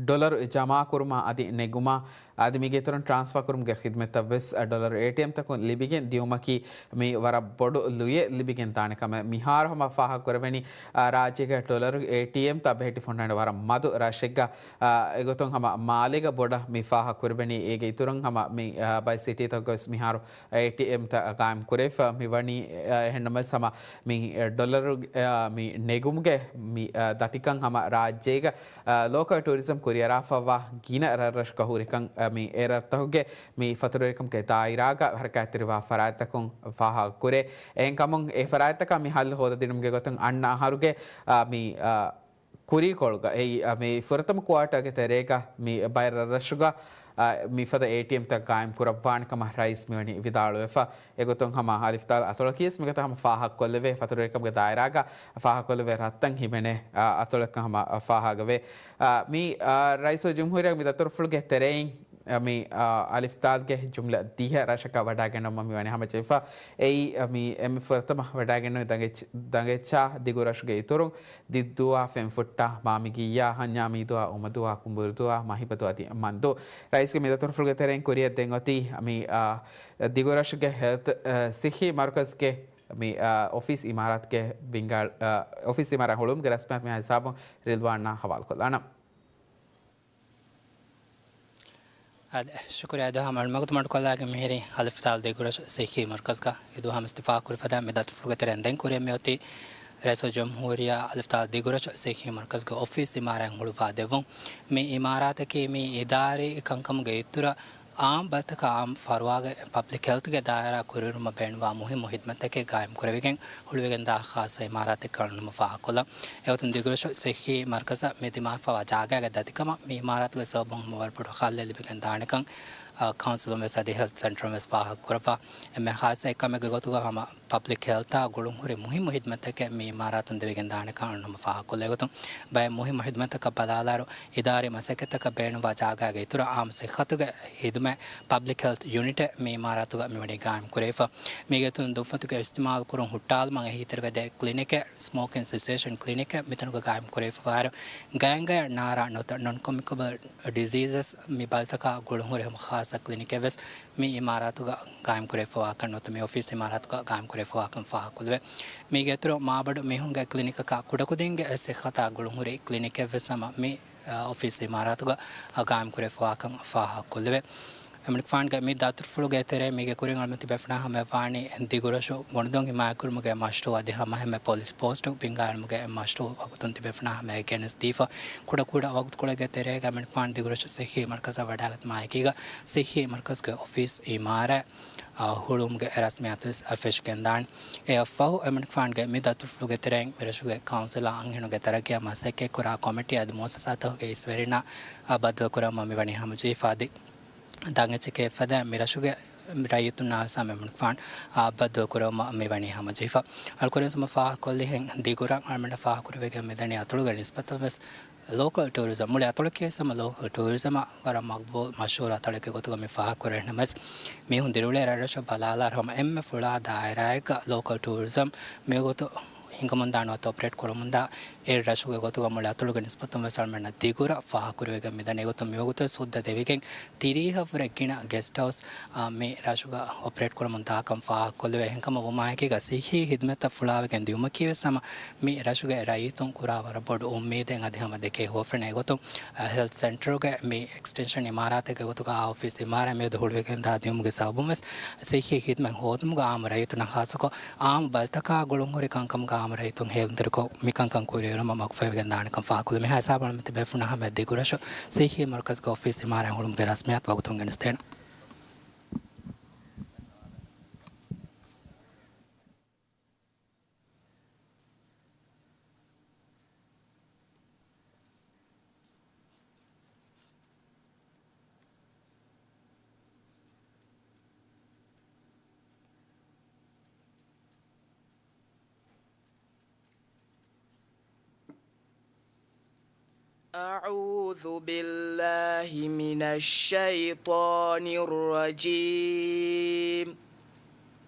ޑޮލަރު ޖަމާކުރުމާ އަދި ނެގުމާ އަދި މީގެ އިތުރުން ޓްރާންސްފާ ކުރުމުގެ ޚިދުމަތްތައް ވެސް ޑޮލަރު އޭޓީއެމްތަކުން ލިބިގެން ދިޔުމަކީ މި ވަރަށް ބޮޑު ލުޔެއް ލިބިގެން ދާނެ ކަމެއް. މިހާރު ހަމަ ފާހަގަކުރެވެނީ، އާ، ރާއްޖޭގެ ޑޮލަރު އޭޓީއެމްތައް ބެހެއްޓިފަ ހުންނާނެ ވަރަށް މަދު ރަށެއްގަ، އާ، އެގޮތުން ހަމަ މާލޭގަ ބޮޑަށް މި ފާހަގަކުރެވެނީ. އޭގެ އިތުރުން ހަމަ މި، އާ، ބައެއް ސިޓީތަކުގަ ވެސް މިހާރު އޭޓީއެމްތައް ގާއިމް ކުރެވިފަ މިވަނީ، އާ، އެހެންނަމަވެސް ހަމަ މި، އާ، ޑޮލަރު، އާ، މި ނެގުމުގެ މި، އާ، ދަތިކަން ހަމަ ރާއްޖޭގަ، އާ، ލޯކަލް ޓޫރިޒަމް ކުރިއަރާފައިވާ ގިނަ ރަށްރަށުގަ ހުރިކަން، އާ، މި އެ ރަށްތަކުގެ މި ފަތުރުވެރިކަމުގެ ދާއިރާގަ ހަރަކާތްތެރިވާ ފަރާތްތަކުން ފާހަގަކުރޭ. އެހެންކަމުން އެ ފަރާތްތަކަށް މި ހައްލު ހޯދަދިނުމުގެ ގޮތުން އަންނަ އަހަރުގެ، އާ، މި، އާ، ކުރީކޮޅުގަ އެއީ، އާ، މި ފުރަތަމަ ކުއާޓަރގެ ތެރޭގަ މި ބައެއް ރަށްރަށުގަ، އާ، މިފަދަ އޭޓީއެމްތައް ގާއިމް ކުރައްވާނެ ކަމަށް ރައީސް މިވަނީ ވިދާޅުވެފަ. އެގޮތުން ހަމަ އަލިފްތާލް އަތޮޅަކީވެސް މިގޮތަށް ހަމަ ފާހަގަކޮށްލެވޭ. ފަތުރުވެރިކަމުގެ ދާއިރާގަ ފާހަގަކޮށްލެވޭ ރަށްތައް ހިމެނޭ، އާ، އަތޮޅެއްކަން ހަމަ ފާހަގަވޭ. އާ، މި، އާ، ރައީސުލް ޖުމްހޫރިއްޔާގެ މި ދަތުރުފުޅުގެ ތެރެއިން، އާ، މި، އާ، އަލިފްތާލްގެ ޖުމްލަ ދިހަ ރަށަކަށް ވަޑައިގަންނަވުމަށް މިވަނީ ހަމަޖެހިފަ. އެއީ، އާ، މި އެންމެ ފުރަތަމަ ވަޑައިގެންނެވި ދަނގެއްޗ-، ދަނގެއްޗާ ދިގު ރަށުގެ އިތުރުން ދިއްދޫއާ، ފެންފުއްޓާ، މާމިގިއްޔާ، ހަންޏާމީދޫއާ، އުމަދޫއާ، ކުނބުރިދޫއާ، މަހިބަދޫ އަދި މަންދޫ. ރައީސްގެ މި ދަތުރުފުޅުގެ ތެރެއިން ކުރިއަށް ދެން އޮތީ މި، އާ، ދިގުރަށުގެ ހެލްތް، އާ، ސިއްހީ މަރުކަޒުގެ މި، އާ، އޮފީސް އިމާރާތުގެ ބިންގާ-، އާ، އޮފީސް އިމާރާތް ހުޅުވުމުގެ ރަސްމިއްޔާތު މިހާ ހިސާބުން ރިލްވާންއާ ހަވާލުކޮށްލާނަން. އާދެ، ޝުކުރިއްޔާ. އަދި ހަމަ އަޅުގަނޑު މަގުތުމަޑުކޮށްލާގެން މިހިރީ އަލިފްތާލް ދިގުރަށު ސިއްހީ މަރުކަޒުގަ އެދުވަހު ހަމަ އިސްތިފާ ކުރި ފަދަ މި ދަތުރުފުޅުގެ ތެރެއިން ދެން ކުރިއަށް މިއޮތީ ރައީސުލްޖުމްހޫރިއްޔާ އަލިފްތާލް ދިގުރަށު ސިއްހީ މަރުކަޒުގެ އޮފީސް އިމާރާތް ހުޅުވާ ދެއްވުން. މި އިމާރާތަކީ މި އިދާރީ ކަންކަމުގެ އިތުރަށް އާއްމު ބަލިތަކާ އާއްމު ފަރުވާގެ ޕަބްލިކް ހެލްތުގެ ދާއިރާ ކުރިއެރުމަށް ބޭނުންވާ މުހިއްމު ހިދުމަތްތަކެއް ގާއިމް ކުރެވިގެން ހުޅުވިގެންދާ ޚާއްޞަ އިމާރާތެއްކަން އަޅުގަނޑުމެން ފާހަގަކޮށްލަން. އެގޮތުން ދިގުރަށު ސިއްހީ މަރުކަޒަށް މި ދިމާވެފައިވާ ޖާގައިގެ ދަތިކަމަށް މި އިމާރާތުގެ ސަބަބުން ހަމަ ވަރަށް ބޮޑު ކަންތައް ލިބިގެން ދާނެކަން، އާ، ކައުންސިލުން ވެސް އަދި ހެލްތު ސެންޓަރުން ވެސް ފާހަގަކުރައްވާ. އެންމެ ޚާއްޞަ އެއްކަމެއްގެ ގޮތުގަ ހަމަ ޕަބްލިކް ހެލްތާ ގުޅުންހުރި މުހިއްމު ހިދުމަތްތަކެއް މި އިމާރާތުން ދެވިގެން ދާނެކަން އަޅުގަނޑުމެން ފާހަގަކޮށްލަ. އެގޮތުން ބައެއް މުހިއްމު ހިދުމަތްތަކަށް ބަލާލާއިރު، އިދާރީ މަސައްކަތްތަކަށް ބޭނުންވާ ޖާގައިގެ އިތުރަށް އާއްމު ސިއްހަތުގެ ހިދުމަތް ޕަބްލިކް ހެލްތު ޔުނިޓެއް މި އިމާރާތުގަ މިވަނީ ގާއިމް ކުރެވިފަ. މީގެ އިތުރުން ދުންފަތުގެ އިސްތިމާލް ކުރުން ހުއްޓާލުމަށް އެހީތެރިވެދޭ ކްލިނިކެއް، ސްމޯކިން ސިސޭޝަން ކްލިނިކެއް މިތަނުގަ ގާއިމް ކުރެވިފަވާއިރު، ގަޔަންގަޔަށް ނާރާ ނުވަތަ ނޮން ކޮމިއުނިކަބަލް ޑިޒީޒަސް މި ބަލިތަކާ ގުޅުންހުރި ހަމަ ޚާއްޞަ ކްލިނިކެއް ވެސް މި އިމާރާތުގަ ގާއިމް ކުރެވިފަވާކަން ނުވަތަ މި އޮފީސް އިމާރާތުގަ ގާއިމް ކުރެވިފަވާކަން ފާހަގަކޮށްލެވޭ. މީގެ އިތުރު މާބަނޑު މީހުންގެ ކްލިނިކަކާ ކުޑަކުދިންގެ ސިއްހަތާ ގުޅުންހުރި ކްލިނިކެއް ވެސް ހަމަ މި، އަ، އޮފީސް އިމާރާތުގަ، އަ، ގާއިމް ކުރެވިފަވާކަން ފާހަގަކޮށްލެވޭ. އެމަނިކުފާނުގެ މި ދަތުރުފުޅުގެ ތެރޭ މީގެ ކުރިން އަޅުގަނޑުމެން ތިބޭފުޅުންނާ ހަމަޔަށް ވާނީ ދިގުރަށު ގޮނޑުދޮށް ހިމާޔަތްކުރުމުގެ މަޝްރޫއު އަދި ހަމައެހެންމެ ޕޮލިސް ޕޯސްޓު ބިންގާލުމުގެ މަޝްރޫއު ވަގުތުން ތިބޭފުޅުންނާ ހަމަޔަށް ގެނެސްދީފަ. ކުޑަކުޑަ ވަގުތުކޮޅެއްގެ ތެރޭގަ އެމަނިކުފާނު ދިގުރަށު ސިއްހީ މަރުކަޒަށް ވަޑައިގަތުމާއެކީގަ ސިއްހީ މަރުކަޒުގެ އޮފީސް އިމާރާތް، އާ، ހުޅުވުމުގެ ރަސްމިއްޔާތު ވެސް ފެށިގެންދާނެ. އެއަށްފަހު އެމަނިކުފާނުގެ މި ދަތުރުފުޅުގެ ތެރެއިން މިރަށުގެ ކައުންސިލާ އަންހެނުންގެ ތަރައްގީއަށް މަސައްކަތްކުރާ ކޮމިޓީ އަދި މުއައްސަސާތަކުގެ އިސްވެރިންނާ ބައްދަލުކުރައްވުމަށް މިވަނީ ހަމަޖެހިފަ އަދި ދަށް އެއްޗެކޭ ފަދައިން މިރަށުގެ ރައްޔިތުންނާ ވެސް ހަމަ އެމަނިކުފާނު ބައްދަލުކުރެވުމަށް މިވަނީ ހަމަޖެހިފަ. އަޅުކަން ވެސް ހަމަ ފާހަގަކޮށްލިހެން ދިގުރަށް އަޅުގަނޑަށް ފާހަގަކުރެވިގެން މިދަނީ އަތޮޅުގެ ނިސްބަތުން ވެސް ލޯކަލް ޓޫރިޒަމް، މުޅި އަތޮޅަކީ ހަމަ ލޯކަލް ޓޫރިޒަމަށް ވަރަށް މަގްބޫލް މަޝްހޫރު އަތޮޅެއްގެ ގޮތުގަ މި ފާހަގަކުރެވޭނަމަވެސް، މީހުން ދިރިއުޅޭ ރަށްރަށު ބަލާލާއިރު ހަމަ އެންމެ ފުޅާ ދާއިރާއެއްގަ ލޯކަލް ޓޫރިޒަމް މިވަގުތު ހިނގަމުންދާ ނުވަތަ އޮޕަރޭޓް ކުރަމުންދާ އެއް ރަށުގެ ގޮތުގަ މުޅި އަތޮޅުގެ ނިސްބަތުން ވެސް އަޅުމެންނަށް ދިގުރަށް ފާހަގަކުރެވިގެން މިދަނީ. އެގޮތުން މިވަގުތު ވެސް ހުއްދަ ދެވިގެން ތިރީހަށްވުރެ ގިނަ ގެސްޓް ހައުސް، އާ، މި ރަށުގަ އޮޕަރޭޓް ކުރަމުން ދާކަން ފާހަގަކޮށްލެވޭ. އެހެންކަމުން ވުމާއެކީގަ ސިއްހީ ހިދުމަތްތައް ފުޅާވެގެން ދިއުމަކީ ވެސް ހަމަ މި ރަށުގެ ރައްޔިތުން ކުރާ ވަރަށް ބޮޑު އުއްމީދެއް އަދި ހަމަ ދެކޭ ހުވަފެނެއް. އެގޮތުން، އާ، ހެލްތު ސެންޓަރުގެ މި އެކްސްޓެންޝަން އިމާރާތެއްގެ ގޮތުގަ އާ އޮފީސް އިމާރާތް މިއަދު ހުޅުވިގެންދާ ދިއުމުގެ ސަބަބުން ވެސް ސިއްހީ ހިދުމަތް ހޯދުމުގަ އާއްމު ރައްޔިތުންނަށް ޚާއްޞަކޮށް އާއްމު ބަލިތަކާ ގުޅުންހުރި ކަންކަމުގަ އާއްމު ރައްޔިތުން ހޭލުންތެރިކޮށް މިކަންކަން ކުރިއެރުމަށް މަގުފަހިވެގެން ދާނެކަން ފާހަގަކޮށްލަން. މިހާ ހިސާބަށް އަޅުގަނޑުމެން ތިބޭފުޅުންނާ ހަމަޔަށް ދިގުރަށު ސިއްހީ މަރުކަޒުގެ އޮފީސް އިމާރާތް ހުޅުވުމުގެ ރަސްމިއްޔާތު ވަގުތުން ގެނެސްދޭނެ. أعوذ بالله من الشيطان الرجيم.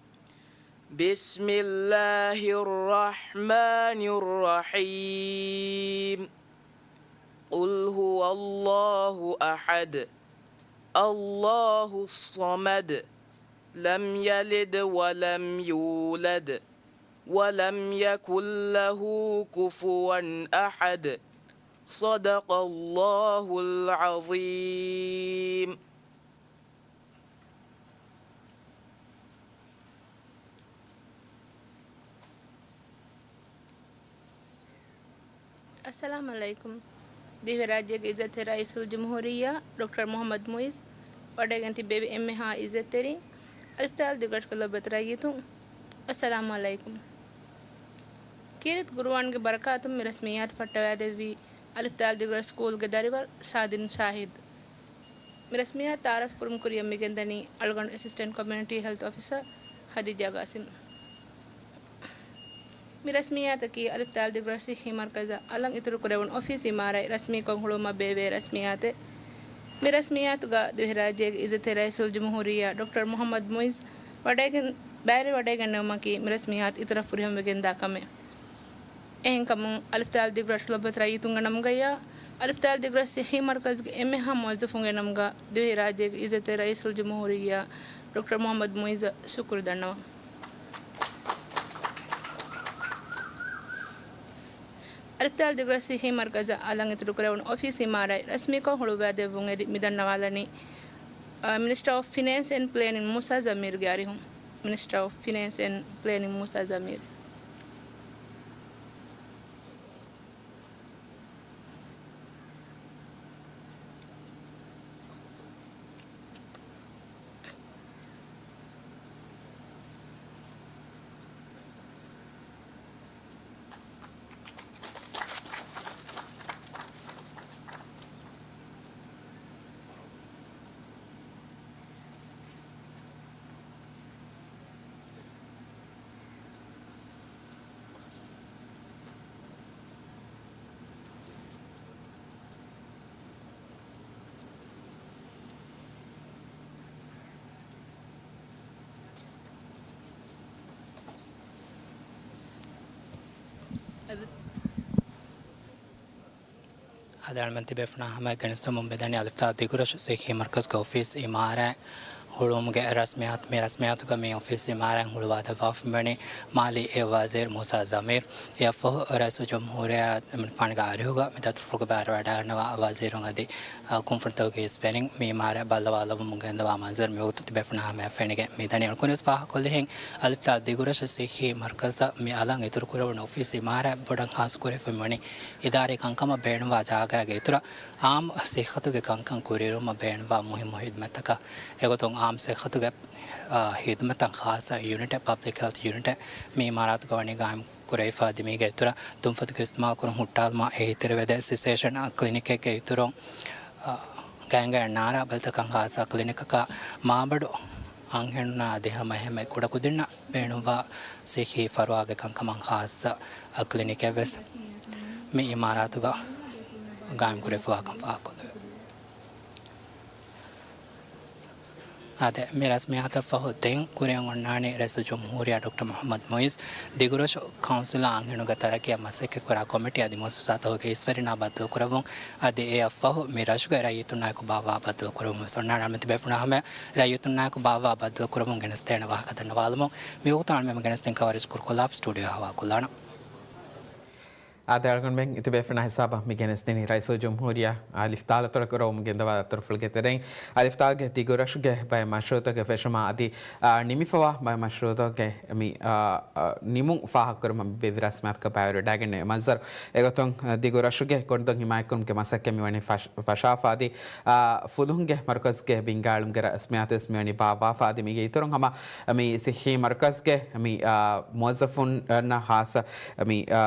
بسم الله الرحمن الرحيم. قل هو الله أحد. الله الصمد. لم يلد ولم يولد. ولم يكن له كفوا أحد. صدق الله العظيم. އައްސަލާމު ޢަލައިކުމް. ދިވެހިރާއްޖޭގެ އިއްޒަތްތެރި ރައީސުލްޖުމްހޫރިއްޔާ ޑޮކްޓަރ މުޙައްމަދު މުޢިއްޒު ވަޑައިގެން ތިއްބެވި އެންމެހާ އިއްޒަތްތެރިން، އަލިފްތާލް ދިގުރަށުގެ ލޮބުވެތި ރައްޔިތުން، އައްސަލާމު ޢަލައިކުމް. ކީރިތި ޤުރުއާންގެ ބަރަކާތުން މި ރަސްމިއްޔާތު ފައްޓަވައިދެއްވީ އަލިފްތާލް ދިގުރަށު ސްކޫލްގެ ދަރިވަރު ސާދިން ޝާހިދު. މި ރަސްމިއްޔާތު ތަޢާރަފް ކުރުމުގެ ކުރިއަށް މިގެންދަނީ އަޅުގަނޑު އެސިސްޓެންޓް ކޮމިއުނިޓީ ހެލްތު އޮފިސަރ ޚަދީޖާ ގާސިމް. މި ރަސްމިއްޔާތަކީ އަލިފްތާލް ދިގުރަށު ސިއްހީ މަރުކަޒަށް އަލަށް އިތުރު ކުރެވުނު އޮފީސް އިމާރާތް ރަސްމީކޮށް ހުޅުވުމަށް ބޭއްވޭ ރަސްމިއްޔާތެއް. މި ރަސްމިއްޔާތުގަ ދިވެހިރާއްޖޭގެ އިއްޒަތްތެރި ރައީސުލްޖުމްހޫރިއްޔާ ޑޮކްޓަރ މުޙައްމަދު މުޢިއްޒު ވަޑައިގެން، ބައިވެރިވެވަޑައިގެންނެވުމަކީ މި ރަސްމިއްޔާތު އިތުރަށް ފުރިހަމަވެގެންދާ ކަމެއް. އެހެންކަމުން، އަލިފްތާލް ދިގުރަށު ލޮބުވެތި ރައްޔިތުންގެ ނަމުގައި، އަލިފްތާލް ދިގުރަށު ސިއްހީ މަރުކަޒުގެ އެންމެހާ މުވައްޒަފުންގެ ނަމުގަ، ދިވެހިރާއްޖޭގެ އިއްޒަތްތެރި ރައީސުލްޖުމްހޫރިއްޔާ ޑޮކްޓަރ މުޙައްމަދު މުޢިއްޒަށް ޝުކުރު ދަންނަވަން. އަލިފްތާލް ދިގުރަށު ސިއްހީ މަރުކަޒަށް އަލަށް އިތުރު ކުރެވުނު އޮފީސް އިމާރާތް ރަސްމީކޮށް ހުޅުވައިދެއްވުން އެދި މިދަންނަވާލަނީ، އަ، މިނިސްޓަރ އޮފް ފިނޭންސް އެންޑް ޕްލޭނިން މޫސާ ޒަމީރުގެ އަރިހުން. މިނިސްޓަރ އޮފް ފިނޭންސް އެންޑް ޕްލޭނިން މޫސާ ޒަމީރު. އަދި އަޅުމެން ތިބޭފުޅުންނާ ހަމަ ގެނެސްދެމުން މިދަނީ އަލިފްތާ ދިގުރަށު ސިއްހީ މަރުކަޒުގެ އޮފީސް އިމާރާތް ހުޅުވުމުގެ ރަސްމިއްޔާތު. މި ރަސްމިއްޔާތުގަ މި އޮފީސް އިމާރާތް ހުޅުވާދެއްވާފަ މިވަނީ މާލީ އެއް ވަޒީރު މޫސާ ޒަމީރު. އެއަށްފަހު ރައީސުލްޖުމްހޫރިއްޔާ އެމަނިކުފާނުގެ އަރިހުގަ މި ދަތުރުފުޅުގެ ބައިވެރިވަޑައިގަންނަވާ ވަޒީރުން އަދި، އަ، ކުންފުނިތަކުގެ އިސް ބެނިން މި އިމާރާތް ބައްލަވާލައްވަމުން ގެންދަވާ މަންޒަރު މިވަގުތު ތިބޭފުޅުންނާ ހަމަޔަށް ފެނިގެން މިދަނީ. އަޅުގަނޑުވެސް ފާހަގަކޮށްލިހެން އަލިފްތާ ދިގުރަށު ސިއްހީ މަރުކަޒަށް މި އަލަށް އިތުރުކުރެވުނު އޮފީސް އިމާރާތް ބޮޑަށް ހާސްކުރެވިފަ މިވަނީ އިދާރީ ކަންކަމަށް ބޭނުންވާ ޖާގައިގެ އިތުރަށް އާއްމު ސިއްހަތުގެ ކަންކަން ކުރިއެރުވުމަށް ބޭނުންވާ މުހިއްމު ހިދުމަތްތަކަށް. އެގޮތުން އާއްމު ސިއްހަތުގެ، އާ، ހިދުމަތަށް ޚާއްޞަ ޔުނިޓެއް، ޕަބްލިކް ހެލްތް ޔުނިޓެއް މި އިމާރާތުގަ ވަނީ ގާއިމް ކުރެވިފަ އަދި މީގެ އިތުރަށް ދުންފަތުގެ އިސްތިމާލް ކުރުން ހުއްޓާލުމާ އެހީތެރިވެދޭ ސިސޭޝަން ކްލިނިކެއްގެ އިތުރުން، އާ، ގާތްގަނޑަކަށް އަންނާރާ ބަލިތަކަށް ޚާއްޞަ ކްލިނިކަކާ މާބަނޑު އަންހެނުންނާ އަދި ހަމަ އެހެންމެ ކުޑަކުދިންނަށް ބޭނުންވާ ސިއްހީ ފަރުވާގެ ކަންކަމަށް ޚާއްޞަ ކްލިނިކެއްވެސް މި އިމާރާތުގަ ގާއިމް ކުރެވިފަވާކަން ފާހަގަކޮށްލެވޭ. އާދެ، މި ރަސްމިއްޔާތަށްފަހު ދެން ކުރިއަށް އޮންނާނީ ރައީސުލްޖުމްހޫރިއްޔާ ޑޮކްޓަރ މުޙައްމަދު މުޢިއްޒު ދިގުރަށު ކައުންސިލާ އަންހެނުންގެ ތަރައްޤީއަށް މަސައްކަތްކުރާ ކޮމިޓީ އަދި މުއައްސަސާތަކުގެ އިސްވެރިންނާ ބައްދަލުކުރެއްވުން އަދި އެއަށްފަހު މި ރަށުގެ ރައްޔިތުންނާއެކު ބާއްވާ ބައްދަލުކުރެއްވުން ވެސް އޮންނާނެ. އަޅުމެން ތިބޭފުޅުންނާ ހަމަ ރައްޔިތުންނާއެކު ބާއްވާ ބައްދަލުކުރެއްވުން ގެނެސްދޭނެ ވާހަކަ ދަންނަވާލަމުން. މިވަގުތު އަޅުމެން ގެނެސްދިން ކަވަރޭޖް ކުރުކޮށްލާފަ ސްޓޫޑިއޯ ހަވާލުކޮށްލާނަން. އާދެ، އަޅުގަނޑުމެން ތިބޭފުޅުންނާ ހިސާބަށް މި ގެނެސްދިނީ ރައީސުލްޖުމްހޫރިއްޔާ އަލިފްތާ ދަތުރުކުރައްވަމުން ގެންދަވާ ދަތުރުފުޅުގެ ތެރެއިން އަލިފްތާގެ ދިގުރަށުގެ ބައެއް މަޝްރޫޢުތަކެއް ފެށުމާ އަދި، އާ، ނިމިފަވާ ބައެއް މަޝްރޫޢުތަކުގެ މި، އާ، އާ، ނިމުން ފާހަގަކުރުމަށް ބޭއްވި ރަސްމިއްޔާތަކަށް ބައިވެރިވެވަޑައިގެންނެވި މަންޒަރު. އެގޮތުން، އާ، ދިގުރަށުގެ ގޮނޑުދޮށް ހިމާޔަތްކުރުމުގެ މަސައްކަތް މިވަނީ ފަށް-، ފަށާފަ އަދި، އާ، ފުލުހުންގެ މަރުކަޒުގެ ބިންގާއެޅުމުގެ ރަސްމިއްޔާތުވެސް މިވަނީ ބާއްވާފަ އަދި މީގެ އިތުރުން ހަމަ މި ސިއްހީ މަރުކަޒުގެ މި، އާ، މުވައްޒަފުންނަށް ހާއްސަ މި، އާ،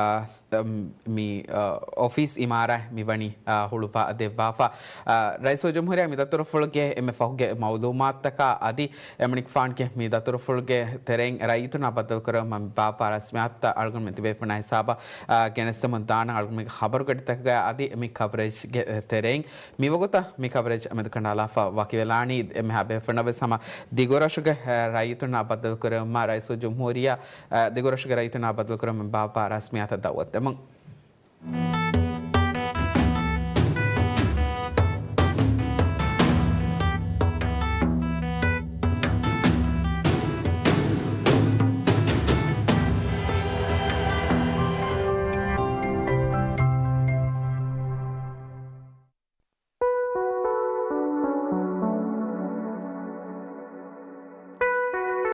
މި، އާ، އޮފީސް އިމާރާތް މިވަނީ، އާ، ހުޅުވާ ދެއްވާފަ. އާ، ރައީސުލްޖުމްހޫރިއްޔާ މި ދަތުރުފުޅުގެ އެންމެ ފަހުގެ މައުލޫމާތުތަކާ އަދި އެމަނިކުފާނުގެ މި ދަތުރުފުޅުގެ ތެރެއިން ރައްޔިތުންނާ ބައްދަލުކުރެއްވުމަށް ބާއްވާ ރަސްމިއްޔާތުތައް އަޅުގަނޑުމެން ތިބޭފުޅުންނާ ހިސާބަށް، އާ، ގެނެސްދެމުން ދާނަން. އަޅުގަނޑުމެންގެ ޚަބަރުގަޑިތަކުގައި އަދި މި ކަވަރޭޖްގެ ތެރެއިން މިވަގުތަށް މި ކަވަރޭޖް އެމެދުކަނޑާލާފަ ވަކިވެލާނީ. އެންމެހާ ބޭފުޅުންނަށް ވެސް ހަމަ ދިގުރަށުގެ، އާ، ރައްޔިތުންނާ ބައްދަލުކުރެއްވުމަށް ރައީސުލްޖުމްހޫރިއްޔާ، އާ، ދިގުރަށުގެ ރައްޔިތުންނާ ބައްދަލުކުރެއްވުމަށް ބާއްވާ ރަސްމިއްޔާތަށް ދައުވަތު ދެމުން.